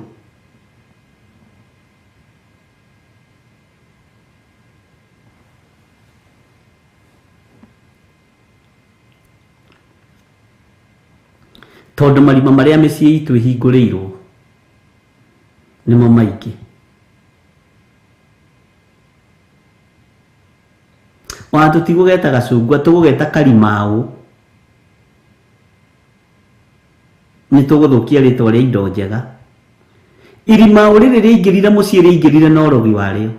Tondũ marima marĩa mĩciĩ itũ ĩhingũrĩirwo nĩmo maingĩ. Ona tũtigũgeta gacungwa, tũgũgeta karimaũ. Nĩ tũgũthũkia rĩtwa rĩa indo njega. Irimaũ rĩrĩ rĩaingĩrire mũciĩ rĩaingĩrire na ũrogi warĩo.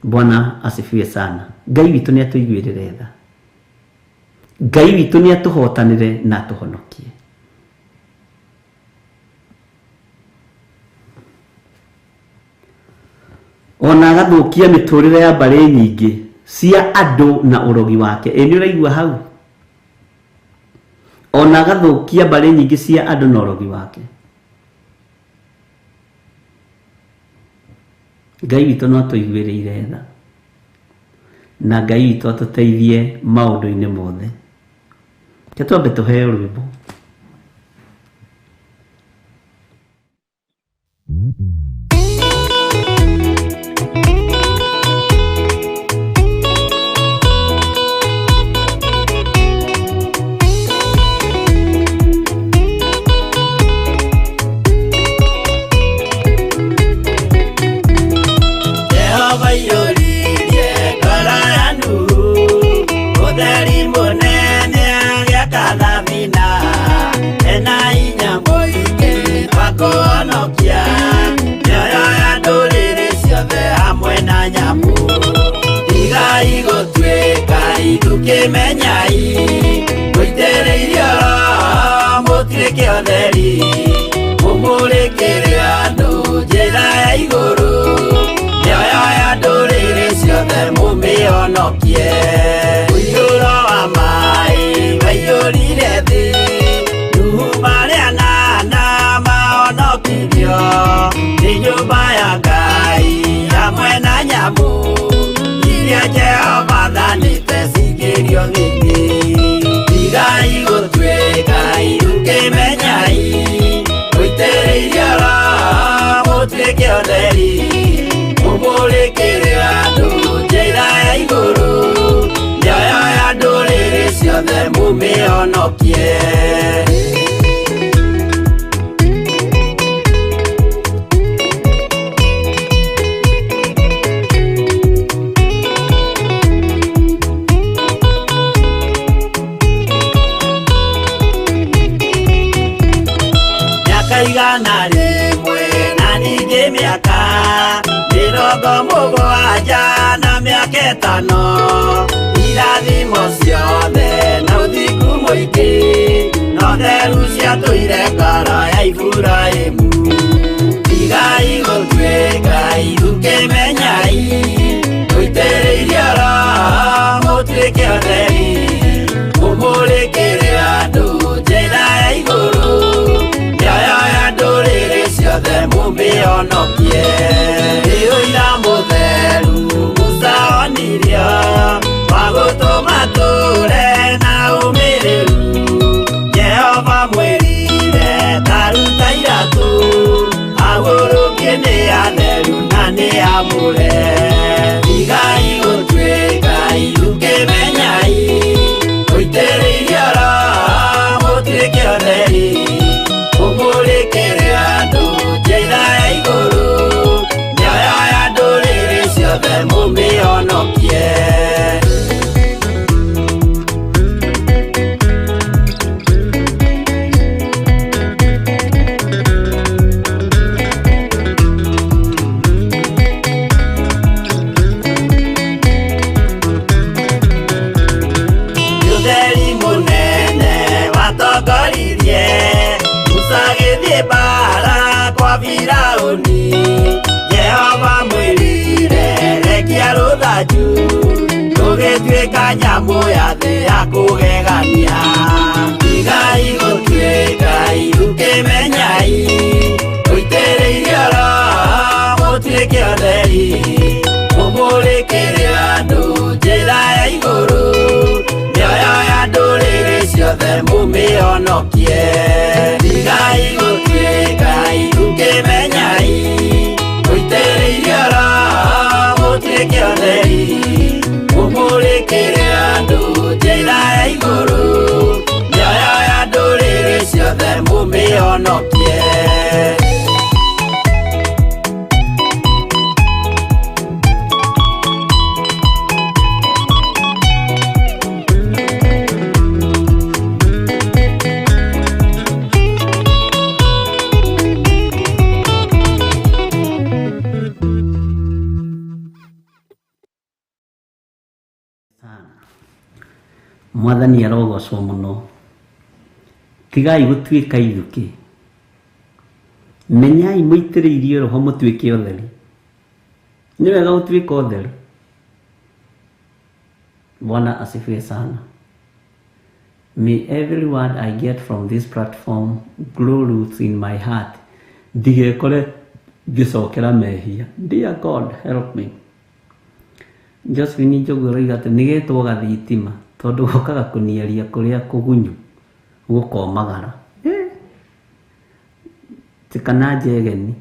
Bwana asifiwe sana. Ngai witũ nĩ atũiguĩrĩre tha. Ngai witũ nĩ atũhotanĩre na atũhonokie. Ona agathũkia mĩtũrĩre ya mbarĩ nyingĩ cia andũ na ũrogi wake. Ĩ nĩ ũraigua hau? Ona agathũkia mbarĩ nyingĩ cia andũ na ũrogi wake. Ngai witũ no atũiguĩrĩire tha na Ngai witũ atũteithie maũndũ-inĩ mothe. Reke twambe tũheo rwĩmbo. Agĩaka thabina ena hinya mũingĩ wa kũhonokia mĩoyo ya ndũrĩrĩ ciothe hamwe na nyamũ. Tigai gũtuĩka ithukĩmenyai mũitĩrĩirio Roho mũtuĩke ũtheri mũmũrĩkĩre andũ njĩra ya igũrũ mĩoyo ya ndũrĩrĩ ciothe mũmĩhonokie. Ũiyũro wa maĩ waiyũrire thĩ Nuhu marĩ anana mahonokirio nĩ nyũmba ya Ngai hamwe na nyamũ iria Jehova athanĩte cingĩrio thĩinĩ. Tigai gũtuĩka ithukĩmenyai mũitĩrĩirio Roho mũtuĩke ũtheri mũmũrĩkĩre andũ njĩra ya igũrũ mĩoyo ya ndũrĩrĩ ciothe mũmĩhonokie. Mĩaka 100 na ningĩ mĩaka 70 na mĩaka 5 irathimo ciothe na ũthingu mũingĩ no theru ciatũire ngoro ya Iburahĩmu. Tigai gũtuĩka ithukĩmenyai mũitĩrĩirio Roho mũtuĩke ũtheri mũmũrĩkĩre andũ njĩra ya igũrũ mĩoyo ya ndũrĩrĩ ciothe mũmĩhonokie. Nĩ ũira mũtheru Musa onirio wa gũtũma tũre na ũmĩrĩru. Jehova mwĩrire ta ruta iratũ agũrũkie nĩ atheru na nĩ amũre. Tigai gũtuĩka ithukĩmenyai mũitĩrĩirio Roho mũtuĩke ũtheri mũmũrĩkĩre andũ njĩra ya igũrũ mĩoyo ya ndũrĩrĩ ciothe mũmĩhonokie. Ũtheri mũnene watongoririe Musa agĩthiĩ mbaara kwa Firaũni. Jehova mwĩrire rekia rũthanju rũgĩtuĩka nyamũ ya thĩ ya kũgegania. Tigai gũtuĩka ithukĩmenyai mũitĩrĩirio Roho mũtuĩke ũtheri mũmũrĩkĩre andũ njĩra ya igũrũ mĩoyo ya ndũrĩrĩ ciothe mũmĩhonokie. Tigai gũtuĩka ithukĩmenyai mũitĩrĩirio Roho mũtuĩke ũtheri mũmũrĩkĩre andũ njĩra ya igũrũ mĩoyo ya ndũrĩrĩ ciothe mũmĩhonokie. Mwathani arogocwo mũno. Tigai gũtuĩka ithukĩ menyai mũitĩrĩirio Roho mũtuĩke ũtheri. Nĩ wega gũtuĩka ũtheri. Bwana asifiwe sana. May every word I get from this platform grow roots in my heart. Ndigekore ngĩcokera mehia. Dear God, help me. Josephine Njogu aroiga atĩ nĩgetwo gathitima tondũ gokaga kũniaria kũrĩa kũgunyu gũkomagara. Ti kana njegeni.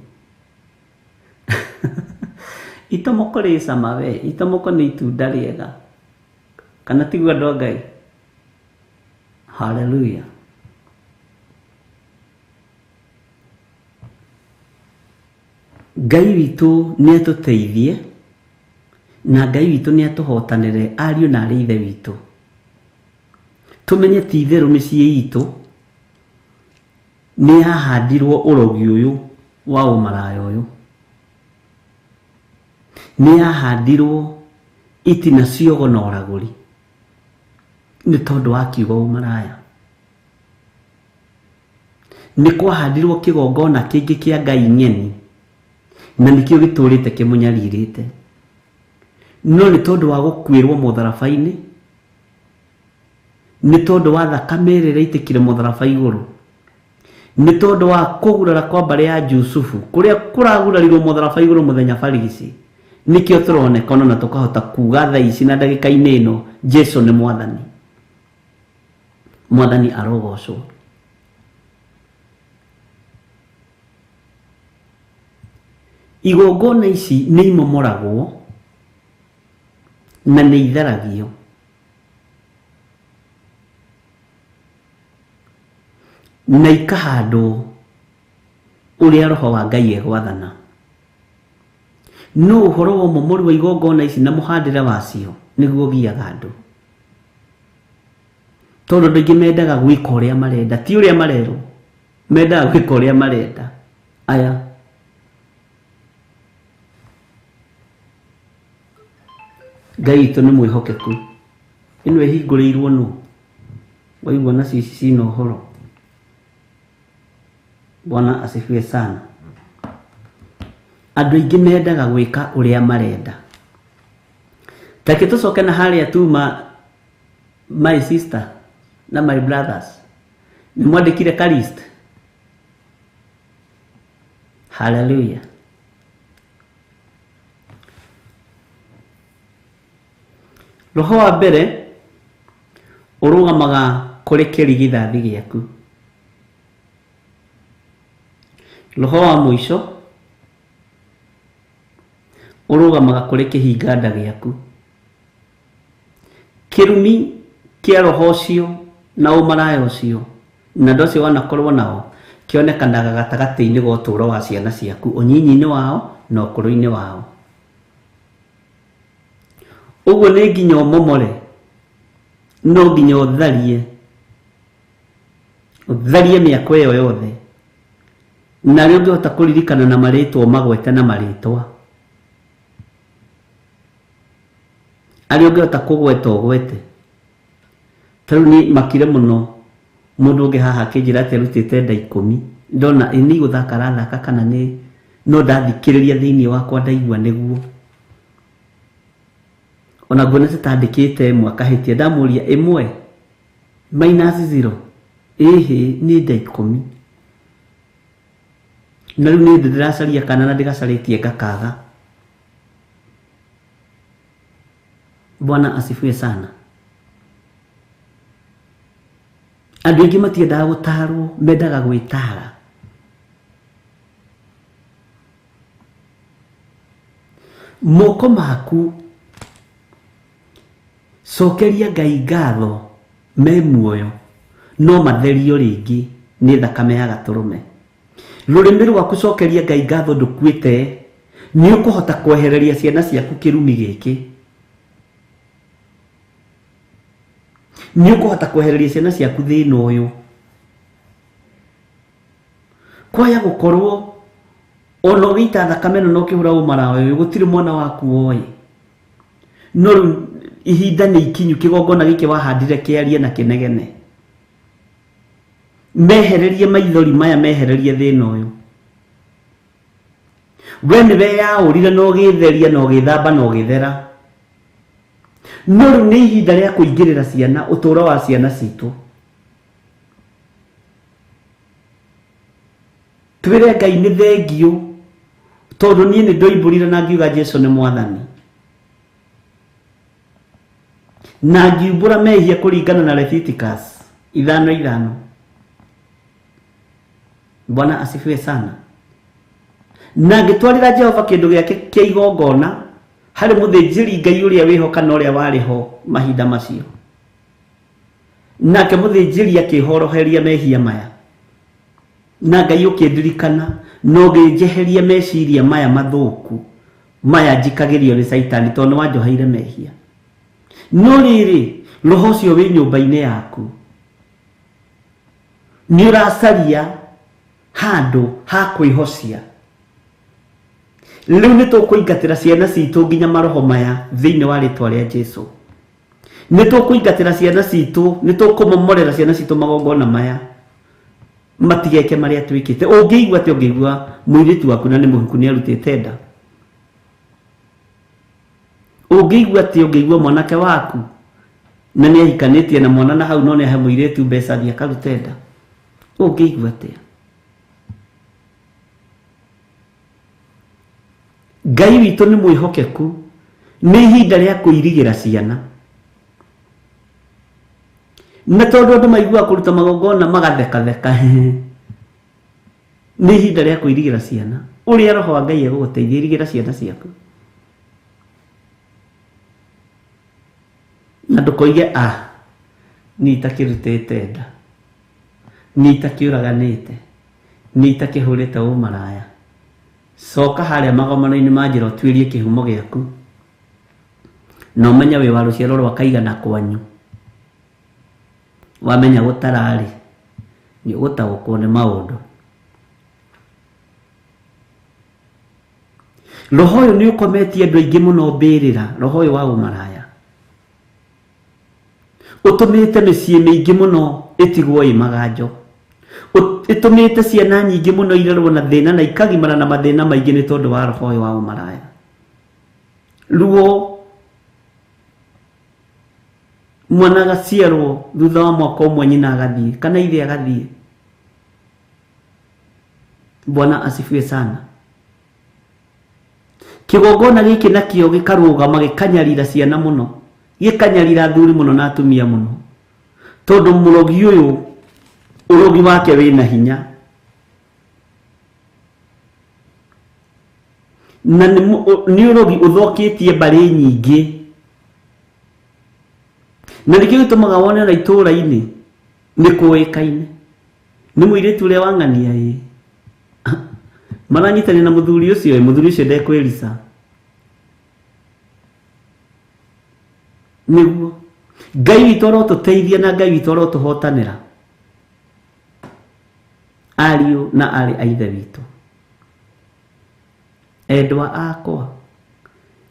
Itomoko rĩ cama we, itomoko nĩ itunda rĩega. Kana tiguo andũ a Ngai? Hallelujah. Ngai witũ nĩ atũteithie na Ngai witũ nĩ atũhotanĩre ariũ na arĩ ithe witũ. Tũmenye ti itherũ mĩciĩ itũ nĩ yahandirwo ũrogi ũyũ wa ũmaraya ũyũ. Nĩ yahandirwo itina ciogo na ũragũri nĩ tondũ wa kiugo ũmaraya. Nĩ kwahandirwo kĩgongona kĩngĩ kĩa Ngai ng'eni na nĩkĩo gĩtũrĩte kĩmũnyarirĩte. No nĩ tondũ wa gũkuĩrwo mũtharaba-inĩ, nĩ tondũ wa thakame ĩrĩa ĩraitĩkire mũtharaba igũrũ, nĩ tondũ wa kũgurara kwa mbarĩ ya Jusufu kũrĩa kũragurarirwo mũtharaba igũrũ mũthenya barigici, nĩkĩo tũronekana na tũkahota kuga thaa ici na ndagĩka-inĩ ĩno Jesu nĩ mwathani. Mwathani arogocwo. Igongona ici nĩ imomoragwo na nĩ itharagio. Na ikahandwo ũrĩa roho wa Ngai egwathana. No ũhoro wa ũmomori wa igongona ici na mũhandĩre wacio nĩguo ũgiaga andũ. Tondũ andũ aingĩ mendaga gwĩka ũrĩa marenda, ti ũrĩa marerwo. Mendaga gwĩka ũrĩa marenda. Aya. Ngai witũ nĩ mwĩhokeku. Ĩno ĩhingũrĩirwo nũ? Waigua nacio ici cina ũhoro. Bwana asifiwe sana. Andũ aingĩ mendaga gwĩka ũrĩa marenda. Take tũcoke na harĩa tuma my sister na my brothers. Nĩ mwandĩkire ka list? Hallelujah. Roho wa mbere ũrũgamaga kũrĩ kĩrigithathi gĩaku. Roho wa mũico ũrũgamaga kũrĩ kĩhinga nda gĩaku. Kĩrumi kĩa roho ũcio na ũmaraya ũcio na andũ acio wanakorwo nao kĩonekanaga gatagatĩ-inĩ ga ũtũũro wa ciana ciaku, ũnyinyi-inĩ wao na ũkũrũ-inĩ wao. Ũguo nĩ nginya ũmomore, no nginya ũtharie, ũtharie mĩako ĩyo yothe, na arĩa ũngĩhota kũririkana na marĩtwa ũmagwete na marĩtwa. Arĩa ũngĩhota kũgweta ũgwete. Ta rĩu niĩ makire mũno mũndũ ũngĩ haha akĩnjĩra atĩ arutĩte nda ikũmi. Ndona ĩ nĩ gũthaka arathaka kana nĩ no ndathikĩrĩria thĩinĩ wakwa ndaigua nĩguo. Ona nguona ta tandĩkĩte ĩmwe akahĩtia ndamũria ĩmwe minus zero ĩhĩ nĩ nda ikũmi. Na rĩu nĩ ndĩracaria kana na ndĩgacarĩtie ngakaga. Bwana asifiwe sana. Andũ aingĩ matiendaga gũtarwo, mendaga gwĩtara. Moko maku cokeria Ngai ngatho me muoyo no matherio rĩngĩ nĩ thakame ya gatũrũme. Rũrĩmĩ rwaku cokeria Ngai ngatho ndũkuĩte, nĩ ũkũhota kwehereria ciana ciaku kĩrumi gĩkĩ. Nĩ ũkũhota kwehereria ciana ciaku thĩna ũyũ. Kwaya gũkorwo ona ũgĩita thakame ĩno na ũkĩhũra ũmaraya ũyũ gũtirĩ mwana waku woĩ. No rĩu ihinda nĩ ikinyu kĩgongona gĩkĩ wahandire kĩarie na kĩnegene. Mehererie maithori maya, mehererie thĩna ũyũ. We nĩ weyaũrire na ũgĩtheria na ũgĩthamba na ũgĩthera. No rĩu nĩ ihinda rĩa kũingĩrĩra ciana, ũtũũro wa ciana citũ. Twĩre Ngai nĩ thengiũ tondũ niĩ nĩ ndoimbũrire na ngiuga Jesu nĩ mwathani. Na ngiumbũra mehia kũringana na Leviticus 5:5. Bwana asifiwe sana. Na ngĩtwarĩra Jehova kĩndũ gĩake kĩa igongona harĩ mũthĩnjĩri Ngai ũrĩa wĩho kana ũrĩa warĩ ho mahinda macio. Nake mũthĩnjĩri akĩhoroheria mehia maya. Na Ngai ũkĩndirikana na ũkĩnjeheria meciria maya mathũku maya njikagĩrio nĩ Caitani tondũ nĩ wanjoheire mehia. No rĩrĩ, roho ũcio wĩ nyũmba-inĩ yaku. Nĩ ũracaria handũ ha kwĩhocia. Rĩu nĩ tũkũingatĩra ciana citũ nginya maroho maya thĩinĩ wa rĩtwa rĩa Jesu. Nĩ tũkũingatĩra ciana citũ, nĩ tũkũmomorera ciana citũ magongona maya matigeke marĩa twĩkĩte. Ũngĩigua atĩ ũngĩigua mũirĩtu waku na nĩ mũhiku nĩ arutĩte nda, ũngĩigua atĩ ũngĩigua mwanake waku na nĩ ahikanĩtie na mwana na hau no nĩ ahe mũirĩtu mbeca athiĩ akarute nda, ũngĩigua atĩa? Ngai witũ nĩ mwĩhokeku, nĩ ihinda rĩa kũirigĩra ciana. Na tondũ andũ maiguaga kũruta magongona magathekatheka, nĩ ihinda rĩa kũirigĩra ciana. Ũrĩa roho wa Ngai egũgũteithia, irigĩra ciana ciaku. Na ndũkoige ah, niĩ itakĩrutĩte nda, niĩ itakĩũraganĩte, niĩ itakĩhũrĩte ũmaraya. Coka harĩa magomano-inĩ ma njĩra ũtuĩrie kĩhumo gĩaku na ũmenye wĩ wa rũciaro rwa kaigana kwanyu. Wamenya gũtara-rĩ, nĩ ũgũtaũkwo nĩ maũndũ. Roho ũyũ nĩ ũkometie andũ aingĩ mũno mbĩrĩra, roho ũyũ wa ũmaraya. Ũtũmĩte mĩciĩ mĩingĩ mũno ĩtigwo ĩ maganjo. Ĩtũmĩte ciana nyingĩ mũno irerwo na thĩna na ikagimara na mathĩna maingĩ nĩ tondũ wa roho ũyũ wa ũmaraya. Ruo mwana agaciarwo thutha wa mwaka ũmwe nyina agathiĩ kana ithe agathiĩ. Bwana asifiwe sana. Kĩgongona gĩkĩ nakĩo gĩkarũgama gĩkanyarira ciana mũno, gĩkanyarira athuri mũno na atumia mũno, tondũ mũrogi ũyũ ũrogi wake wĩna hinya. Na nĩ ũrogi ũthokĩtie mbarĩ nyingĩ. Na nĩkĩo gĩtũmaga wone ona itũũra-inĩ nĩ kũĩkaine. Nĩ mũirĩtu ũrĩa wang'ania ĩ. Maranyitanĩra na mũthuri ũcio ĩ, mũthuri ũcio ndekwĩrica. Nĩguo. Ngai witũ arotũteithia na Ngai witũ arotũhotanĩra. Ariũ na aarĩ a Ithe witũ. Endwa akwa,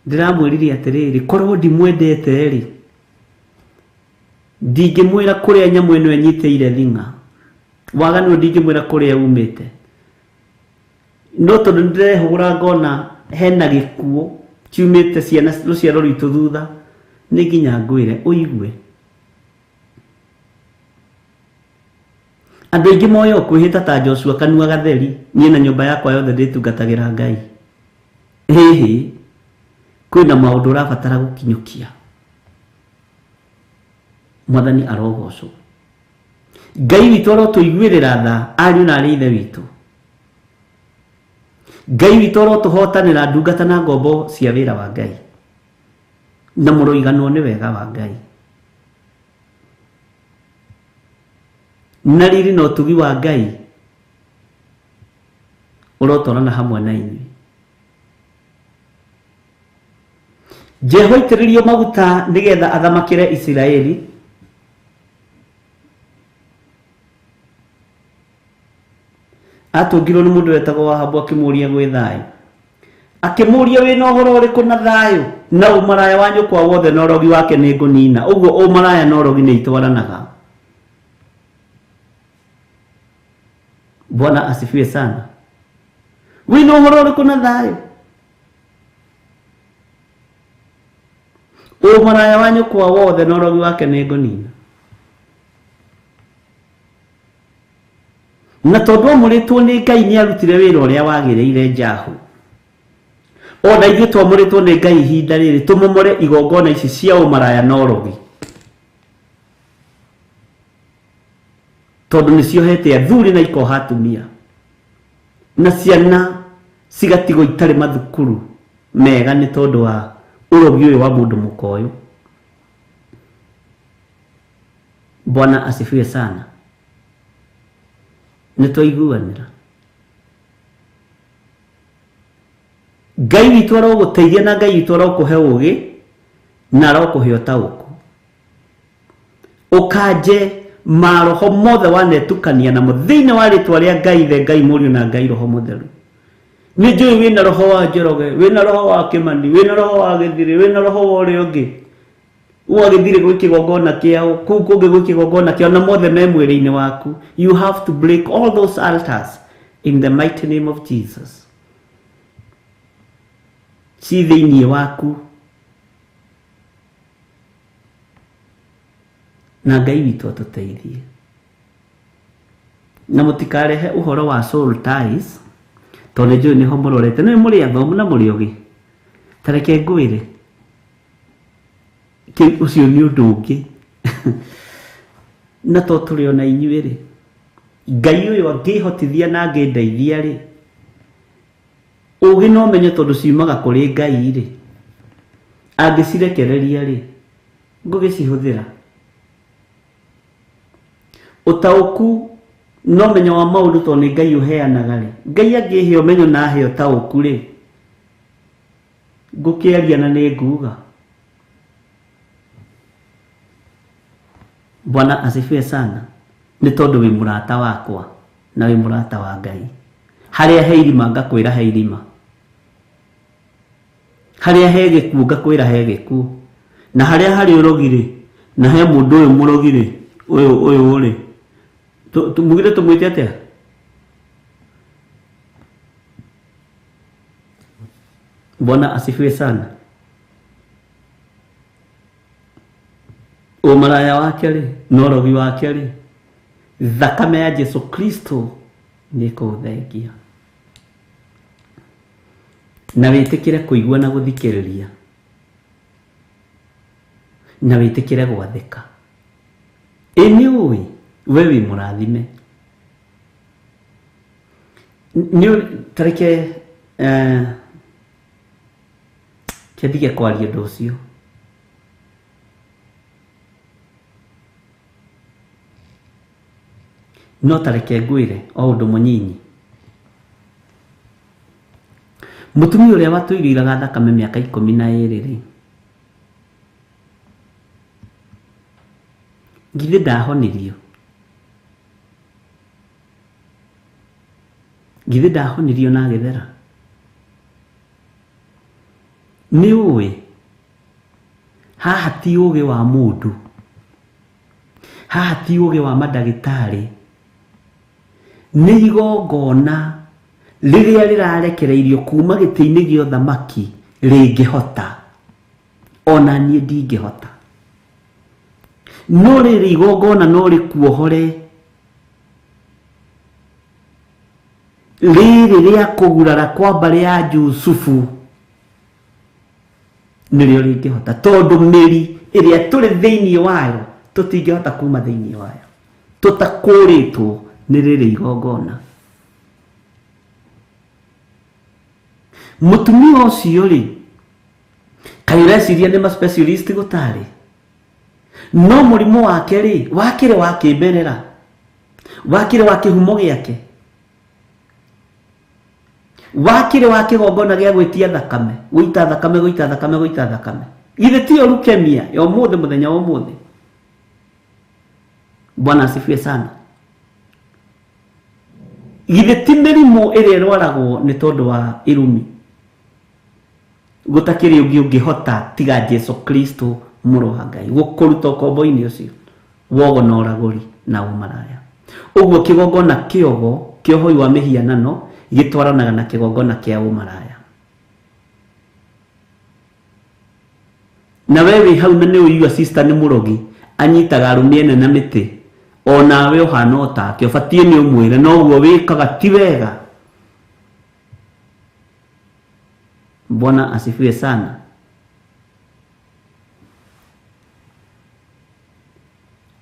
ndĩramwĩrire atĩrĩrĩ, korwo ndimwendete rĩ, ndingĩmwĩra kũrĩa nyamũ ĩno ĩnyitĩire thing'a. Waganu ndingĩmwĩra kũrĩa umĩte. No tondũ nĩndĩrehũgũra ngona hena gĩkuũ kiumĩte ciana rũciaro rwitũ thutha, nĩ nginya ngwĩre ũigue. Andũ aingĩ moĩ o kwĩhĩta ta Joshua kanua gatheri, niĩ na nyũmba yakwa yothe ndĩtungatagĩra Ngai. Hĩhĩ, kwĩna maũndũ ũrabatara gũkinyũkia. Mwathani arogocwo. Ngai witũ arotũiguĩrĩra tha, ariũ na arĩ ithe witũ. Ngai witũ arotũhotanĩra ndungata na ngombo cia wĩra wa Ngai. Na mũroiganwo nĩ wega wa Ngai. Na riri na ũtugi wa Ngai ũrotwarana hamwe na inyuĩ. Jehu aitĩrĩrio maguta nĩgetha athamakĩre Isiraeli. Atũngirwo nĩ mũndũ wetagwo Ahabu akĩmũria gwĩ thayũ. Akĩmũria wĩna ũhoro ũrĩkũ na thayũ na ũmaraya wa nyũkwa wothe na ũrogi wake nĩ ngũnina. Ũguo ũmaraya na ũrogi nĩ itwaranaga. Bwana asifiwe sana. Wĩna ũhoro ũrĩkũ na thayũ? Ũmaraya wa nyũkwa wothe na ũrogi wake nĩ ngũnina. Na tondũ amũrĩtwo nĩ Ngai nĩ arutire wĩra ũrĩa wagĩrĩire Jahu. Ona ithuĩ twamũrĩtwo nĩ Ngai ihinda rĩrĩ tũmomore igongona ici cia ũmaraya na ũrogi. Tondũ nĩ ciohete athuri na ikoha atumia. Na ciana cigatigwo itarĩ mathukuru mega nĩ tondũ wa ũrogi ũyũ wa mũndũ mũka ũyũ. Bwana asifiwe sana. Nĩ twaiguanĩra. Ngai witũ arogũteithia na Ngai witũ arokũhe ũgĩ na arokũhe ũtaũku. Ũkanje Maroho mothe wanetukania namo thĩinĩ wa rĩtwa rĩa Ngai the Ngai Mũriũ na Ngai Roho Mũtheru. Nĩ njũĩ wĩna roho wa Njoroge, wĩna roho wa Kĩmani, wĩna roho wa Gĩthirĩ, wĩna roho wa ũrĩa ũngĩ. Gwa Gĩthirĩ gwĩ kĩgongona kĩao, kũu kũngĩ gwĩ kĩgongona kĩao, na mothe me mwĩrĩ-inĩ waku. You have to break all those altars in the mighty name of Jesus. Ci thĩinĩ waku. Na Ngai witũ atũteithie. Na mũtikarehe ũhoro wa soul ties, tondũ nĩ njũĩ nĩho mũrorete. Nĩ mũrĩ athomu na mũrĩ ogĩ. Ta reke ngwĩre, kĩu ũcio nĩ ũndũ ũngĩ. Na to tũrĩ ona inyuĩ rĩ, Ngai ũyũ angĩhotithia na angĩndeithia rĩ, ũgĩ no menye tondũ ciumaga kũrĩ Ngai rĩ, angĩcirekereria rĩ, ngũgĩcihũthĩra. Ũtaũku no menyo wa maũndũ tondũ nĩ Ngai ũheanaga rĩ, Ngai angĩhe ũmenyo na ahe ũtaũku rĩ, ngũkĩaria na nĩ nguga. Bwana asifiwe sana. Nĩ tondũ wĩ mũrata wakwa na wĩ mũrata wa Ngai. Harĩa he irima ngakwĩra he irima. Harĩa he gĩkuũ ngakwĩra he gĩkuũ. Na harĩa harĩ ũrogi rĩ, na he mũndũ ũyũ mũrogi rĩ, ũyũ ũyũ rĩ, mugire tũmwĩte atĩa? Bwana asifiwe sana. Ũmaraya wake rĩ, na ũrogi wake rĩ, thakame ya Jesu Kristo nĩ ĩkũũthengia. Na wĩtĩkĩre kũigua na gũthikĩrĩria. Na wĩtĩkĩre gwathĩka. Ĩ nĩ ũĩ, we wĩ mũrathime. Nĩ tareke kĩndige kwaria ũndũ ũcio. No tareke ngwĩre o ũndũ mũnyinyi. Mũtumia ũrĩa watũirĩraga thakame mĩaka 12 rĩ, githĩ ndahonirio? Githĩ ndahonirio na agĩthera? Nĩ ũĩ, haha ti ũgĩ wa mũndũ, haha ti ũgĩ wa mandagĩtarĩ, nĩ igongona rĩrĩa rĩrarekereirio kuma gĩtĩ-inĩ gĩa ũthamaki rĩngĩhota, ona niĩ ndingĩhota. No rĩrĩ igongona no rĩkuohore, rĩrĩ rĩa kũgurara kwa mbarĩ ya Jusufu nĩrĩo rĩngĩhota, tondũ mĩri ĩrĩa tũrĩ thĩinĩ wayo tũtingĩhota kuma thĩinĩ wayo tũtakũrĩtwo nĩ rĩrĩ igongona. Mũtumia ũcio rĩ, kaĩ ũreciria nĩ ma specialist gũtarĩ? No mũrimũ wake rĩ, wakĩrĩ wa kĩmerera, wakĩrĩ wa kĩhumo gĩake, wakĩrĩ wa kĩgongona gĩa gwĩtia thakame, gũita thakame, gũita thakame, gũita thakame. Githĩ tiyo leukemia ya ũmũthĩ, mũthenya wa ũmũthĩ? Bwana asifiwe sana. Githĩ ti mĩrimũ ĩrĩa ĩrwaragwo nĩ tondũ wa irumi? Gũtakĩrĩ ũngĩ ũngĩhota tiga Jesu Kristo mũrũ wa Ngai gũkũruta ũkombo-inĩ ũcio wogo na ũragũri na ũmaraya. Ũguo kĩgongona kĩogo kĩa ũhoi wa mĩhianano gĩtwaranaga na kĩgongona kĩa ũmaraya. Na we wĩ hau na nĩ ũĩ your sister nĩ mũrogi, anyitaga arũme ene na mĩtĩ, onawe ũhana o take, ũbatiĩ nĩ ũmwĩre noguo wĩkaga ti wega. Bwana asifiwe sana.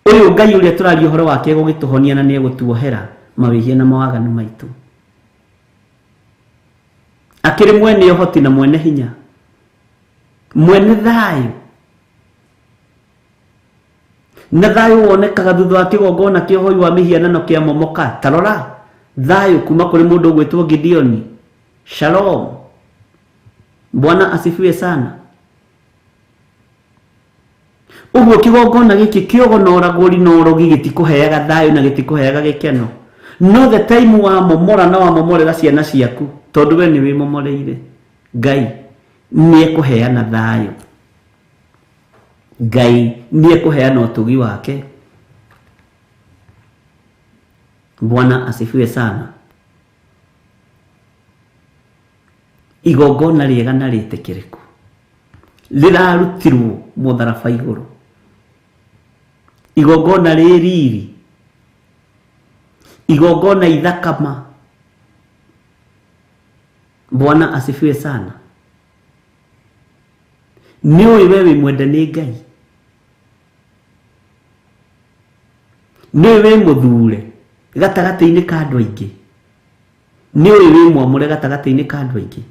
Ũyũ Ngai ũrĩa tũraria ũhoro wake egũgĩtũhonia na nĩegũtuohera mawĩhia na mawaganu maitũ. Akĩrĩ mwene ũhoti na mwene hinya, mwene thayũ. Na thayũ wonekaga thutha wa kĩgongona kĩa ũhoi wa mĩhianano kĩa momoka. Ta rora thayũ kuma kũrĩ mũndũ ũgwĩtwo Gideoni. Shalom. Bwana asifiwe sana. Ũguo kĩgongona gĩkĩ kĩogo na ũragũri na ũrogi gĩtikũheaga thayũ na gĩtikũheaga gĩkeno. No the time wa momora na wa momorera ciana ciaku, tondũ we nĩ wĩmomoreire, Ngai nĩ ekũheana thayũ. Ngai nĩ ekũheana ũtugi wake. Bwana asifiwe sana. Igongona rĩega na rĩtĩkĩrĩku rĩrarutirwo mũtharaba igũrũ, igongona rĩ riri, igongona ithakama. Bwana asifiwe sana. Nĩ ũĩ we wĩ mwende nĩ Ngai, nĩ ũĩ wĩ mũthure gatagatĩ-inĩ ka andũ aingĩ, nĩ ũĩ wĩ mwamũre gatagatĩ-inĩ ka andũ aingĩ.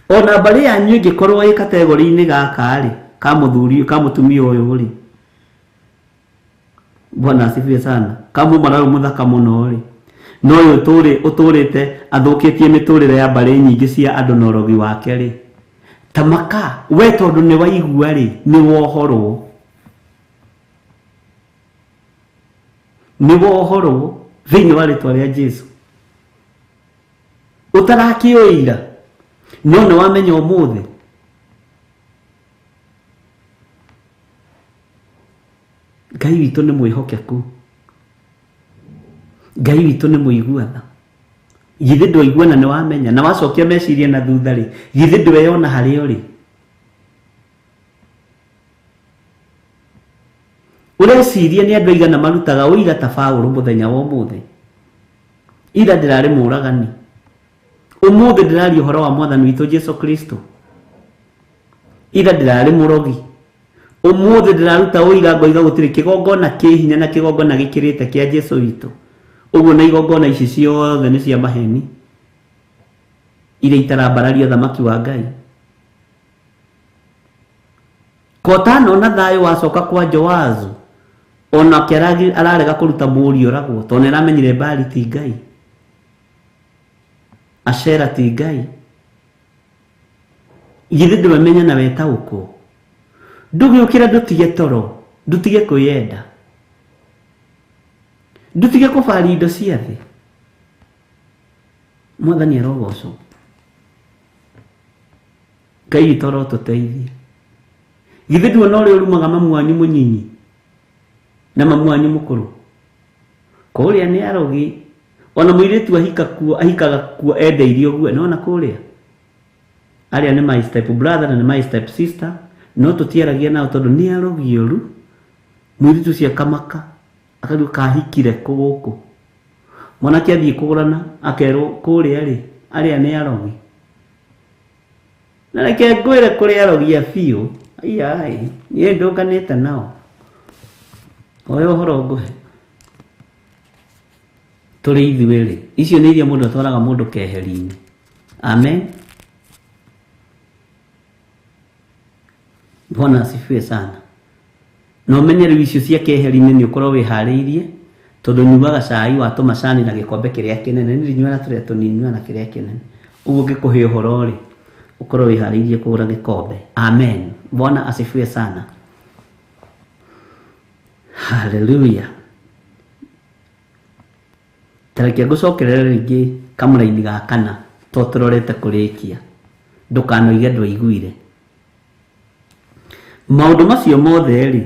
Ona mbarĩ yanyu ĩngĩkorwo ĩ kategori-inĩ gaka rĩ, ka mũthuri ka mũtumia ũyũ rĩ, Bwana asifiwe sana, ka mũmararu mũthaka mũno rĩ, no ũyũ ũtũrĩte athũkĩtie mĩtũrĩre ya mbarĩ nyingĩ cia andũ na ũrogi wake rĩ, tamaka we tondũ nĩ waigua rĩ, nĩ wohorwo, nĩ wohorwo thĩinĩ wa rĩtwa rĩa Jesu. Ũtarakĩũira no nĩ wamenya ũmũthĩ. Ngai witũ nĩ mwĩhokeku, Ngai witũ nĩ mũigua tha. Githĩ ndwaigua na nĩ wamenya na wacokia meciria na thutha rĩ, githĩ ndweyona harĩa ũrĩ? Ũreciria nĩ andũ aigana marutaga ũira ta Paũlũ mũthenya wa ũmũthĩ? Ira ndĩrarĩ mũragani, ũmũthĩ ndĩraria ũhoro wa mwathani witũ Jesu Kristo. Ira ndĩrarĩ mũrogi, ũmũthĩ ndĩraruta ũira ngoiga gũtirĩ kĩgongona kĩ hinya na kĩgongona gĩkĩrĩte kĩa Jesu witũ. Ũguo na igongona ici ciothe nĩ cia maheni iria itarambararia ũthamaki wa Ngai. Kotano na thayũ wacoka kwa Joazu, onake ararega kũruta mũriũ oragwo tondũ nĩ aramenyire Baali ti Ngai, Ashera ti Ngai. Githĩ ndũmenya na wetaũkwo? Ndũgĩũkĩre ndũtige toro, ndũtige kwĩyenda, ndũtige kũbaria indo cia thĩ. Mwathani arogocwo. Ngai witũ arotũteithia. Githĩ nduona ũrĩa ũrumaga mamu wanyu mũnyinyi na mamu wanyu mũkũrũ? Kũrĩa nĩ arogi, ona mũirĩtu ahika kuo, ahikaga kuo endeirio guo, nĩwona kũrĩa arĩa nĩ my step brother na nĩ my step sister, no tũtiaragia nao tondũ nĩ arogi ũru. Mũirĩtu ũcio akamaka akauga kahikire kũ gũkũ. Mwanake athiĩ kũgũrana akerwo kũrĩa rĩ, arĩa nĩ arogi. Na reke ngwĩre kũrĩ arogi a biũ, ai niĩ ndũnganĩte nao. Oya ũhoro ngũhe. Tũrĩ ithuĩ rĩ, icio nĩ iria mũndũ atwaraga mũndũ keheri-inĩ. Amen. Bwana asifiwe sana. Na ũmenye rĩu icio cia keheri-inĩ nĩ ũkorwo wĩharĩirie, tondũ nyuaga cai wa tũmacani na gĩkombe kĩrĩa kĩnene, niĩ ndinyuaga tũrĩa tũnini, nyuaga na kĩrĩa kĩnene. Ũguo ngĩkũhe ũhoro rĩ, ũkorwo wĩharĩirie kũgũra gĩkombe. Amen. Bwana asifiwe sana. Hallelujah. Tareke ngũcokerere rĩngĩ kamũraini ga kana to tũrorete kũrĩkia, ndũkanoige ndwaiguire. Maũndũ macio mothe rĩ,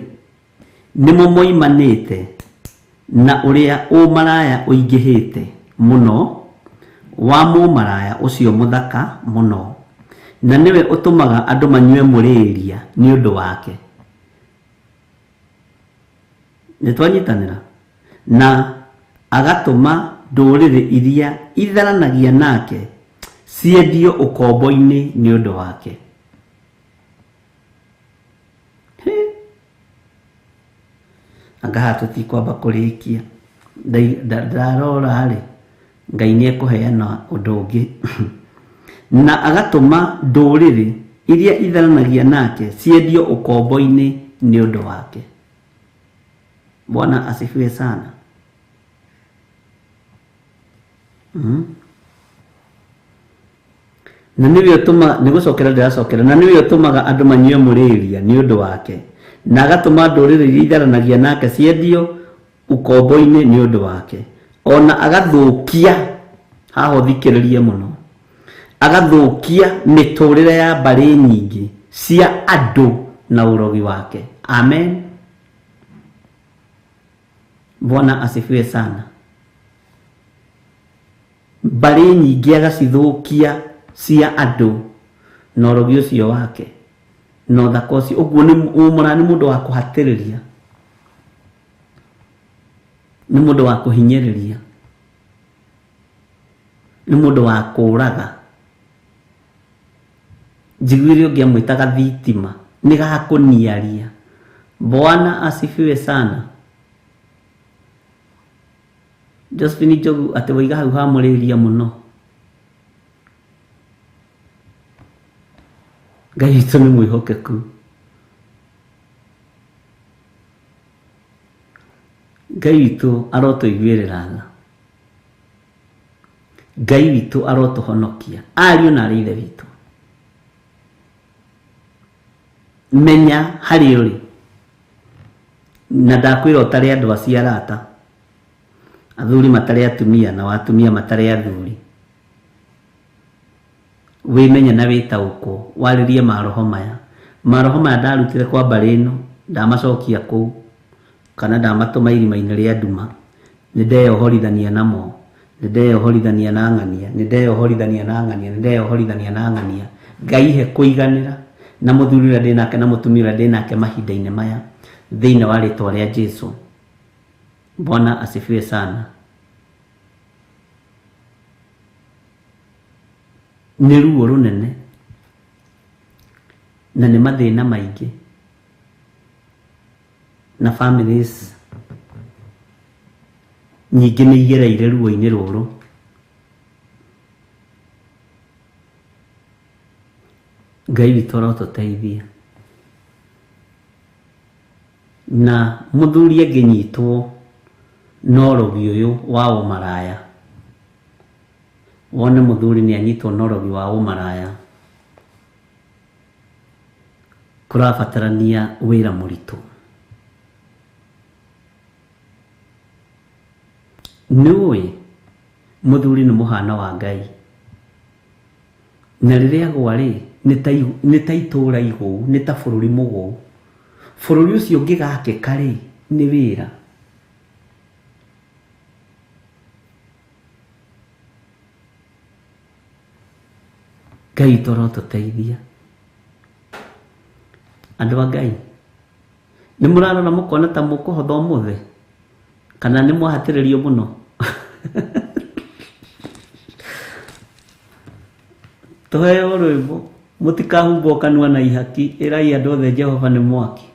nĩmo moimanĩte na ũrĩa ũmaraya ũingĩhĩte mũno wa mũmaraya ũcio mũthaka mũno, na nĩwe ũtũmaga andũ manyue mũrĩria nĩ ũndũ wake. Nĩ twanyitanĩra? Na agatũma ndũrĩrĩ iria itharanagia nake ciendio ũkombo-inĩ nĩ ũndũ wake. Anga haha tũtikwamba kũrĩkia. Ndarora rĩ, Ngai nĩ ekũheana ũndũ ũngĩ. Na agatũma ndũrĩrĩ iria itharanagia nake ciendio ũkombo-inĩ nĩ ũndũ wake. Bwana asifiwe sana. Na nĩwe ũtũma nĩ gũcokera ndĩracokera, na nĩwe ũtũmaga andũ manyue mũrĩria nĩ ũndũ wake, na agatũma ndũrĩrĩ iria itharanagia nake ciendio ũkombo-inĩ nĩ ũndũ wake. Ona agathũkia, haha ũthikĩrĩrie mũno, agathũkia mĩtũrĩre ya mbarĩ nyingĩ cia andũ na ũrogi wake. Amen. Bwana asifiwe sana. Mbarĩ nyingĩ agacithũkia cia andũ na ũrogi ũcio wake na ũthaka ũcio. Ũguo nĩ ũmũra, nĩ mũndũ wa kũhatĩrĩria, nĩ mũndũ wa kũhinyĩrĩria, nĩ mũndũ wa kũũraga. Njiguire ũngĩ amwĩtaga thitima, nĩ gakũniaria. Bwana asifiwe sana. Josephine Njogu atĩ waiga hau hamũrĩria mũno. Ngai witũ nĩ mwĩhokeku. Ngai witũ arotũiguĩrĩra tha. Ngai witũ arotũhonokia. Ariũ na arĩ ithe witũ, menya harĩ ũrĩ, na ndakwĩra ũtarĩ andũ acio arata, athuri matarĩ atumia na atumia matarĩ athuri. Wĩmenye na wĩtaũkwo, warĩrie maroho maya. Maroho maya ndarutire kwa mbarĩ ĩno, ndamacokia kũu, kana ndamatũma irima-inĩ rĩa nduma. Nĩ ndeyohorithania namo, nĩ ndeyohorithania na ng'ania, nĩ ndeyohorithania na ng'ania, nĩ ndeyohorithania na ng'ania. Ngai he kũiganĩra na mũthuri ũrĩa ndĩ nake na mũtumia ũrĩa ndĩ nake mahinda-inĩ maya, thĩinĩ wa rĩtwa rĩa Jesu. Bwana asifiwe sana. Nĩ ruo rũnene na nĩ mathĩna maingĩ, na families nyingĩ nĩ igereire ruo-inĩ rũrũ. Ngai witũ arotũteithia. Na mũthuri angĩnyitwo na ũrogi ũyũ wa ũmaraya, wone mũthuri nĩ anyitwo na ũrogi wa ũmaraya, kũrabatarania wĩra mũritũ. Nĩ ũĩ mũthuri nĩ mũhano wa Ngai, na rĩrĩa agwa rĩ, nĩ ta itũũra igũu, nĩ ta bũrũri mũgũu. Bũrũri ũcio ũngĩgakĩka rĩ, nĩ wĩra. Ngai witũ arotũteithia. Andũ a Ngai, nĩ mũrarora mũkona ta mũkũhotha ũmũthĩ, kana nĩ mwahatĩrĩrio mũno? Tũheo rwĩmbo, mũtikahumbwo kanua na ihaki, ĩrai andũ othe Jehova nĩ mwaki.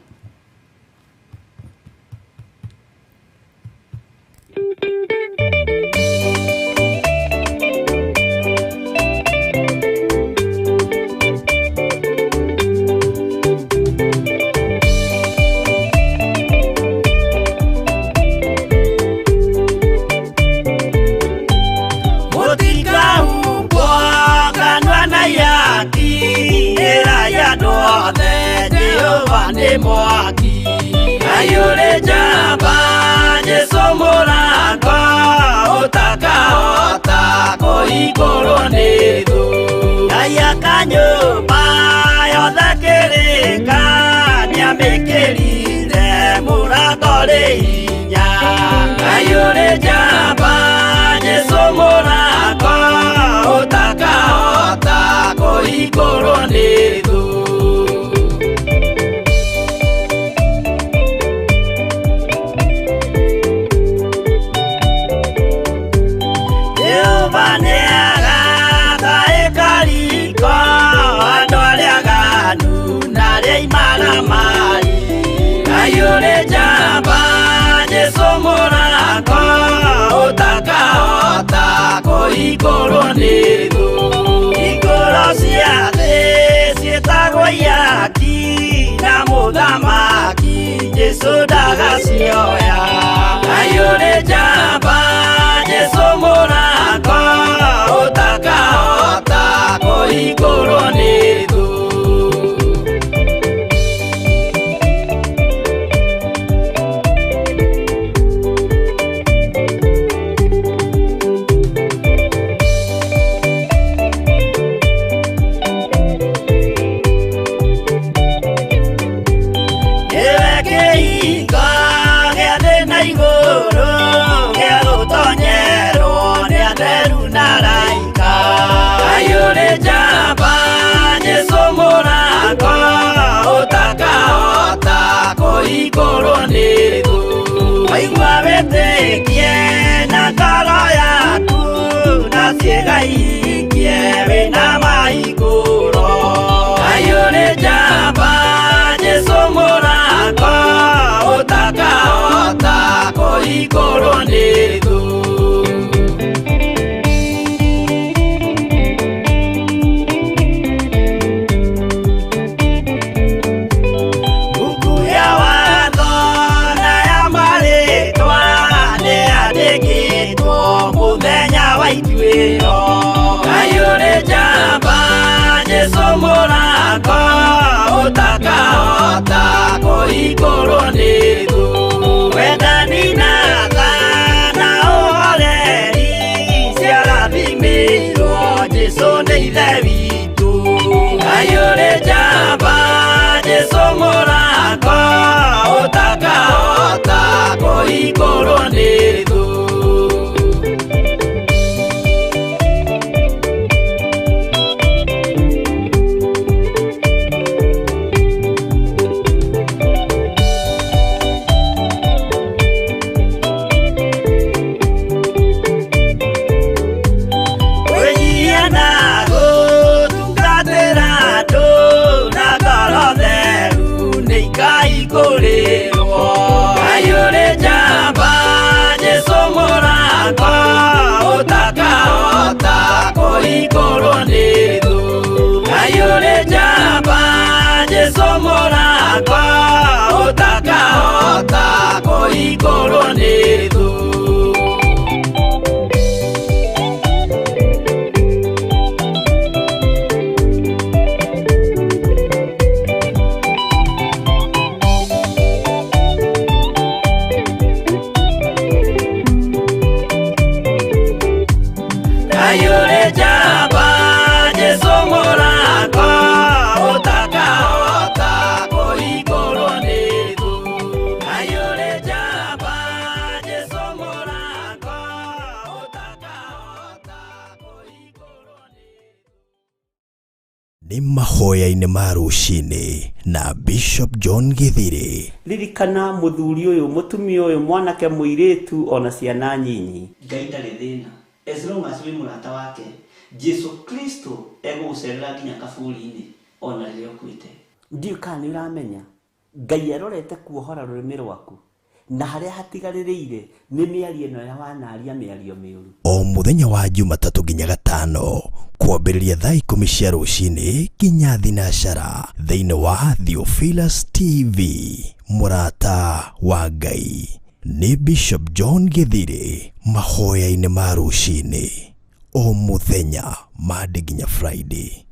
Jesu mũrango ũtakahota kũhingũrwo. kũhingũrwo nĩ thũ. Waigua wĩtĩkie na ngoro yaku na ciĩga ikie wĩna mahingũro. Ngai ũrĩ njamba Jesũ mũrata ũtakahota kũhingũrwo nĩ thũ. Buku ya watho na ya marĩtwa nĩyandĩkĩtwo mũthenya wa ituĩro. Ngai ũrĩ njamba Jesũ mũrata ũtakahota kũhingũrwo nĩ thũ. Wendani na tha na ũhoreri ciarathimĩirwo Jesũ nĩ Ithe witũ. Ngai ũrĩ njamba Jesũ mũrata ũtakahota kũhingũrwo nĩ thũ. Kwĩnyihia na gũtungatĩra andũ na ngoro theru nĩ ikahingũrĩrwo. Ngai ũrĩ njamba Jesũ mũrata ũtakahota kũhingũrwo nĩ thũ. Ngai ũrĩ njamba Jesũ mũrata ũtakahota kũhingũrwo nĩ thũ. Ngai ũrĩ njamba Jesũ mũrata ũtakahota kũhingũrwo nĩ thũ. Ngai ũrĩ njamba Jesũ mũrata ũtakahota kũhingũrwo nĩ thũ. Nĩ mahoya-inĩ ma rũcinĩ na Bishop John Githiri. Ririkana mũthuri ũyũ, mũtumia ũyũ, mwanake, mũirĩtu ona ciana nyinyi. Ngai ndarĩ thĩna as long as wĩ mũrata wake. Jesu Kristo egũgũcerera nginya kaburi-inĩ ona rĩrĩa ũkuĩte. Ndiũĩ kana nĩ ũramenya Ngai arorete kuohora rũrĩmĩ rwaku na harĩa hatigarĩrĩire nĩ mĩario ĩno ya wanaria mĩario mĩũru. O mũthenya wa Jumatatũ nginya Gatano kwambĩrĩria thaa 10 cia rũcinĩ nginya thinacara thĩinĩ wa Theophilus TV mũrata wa Ngai. Nĩ Bishop John Githiri mahoya-inĩ ma rũcinĩ o mũthenya Monday nginya Friday.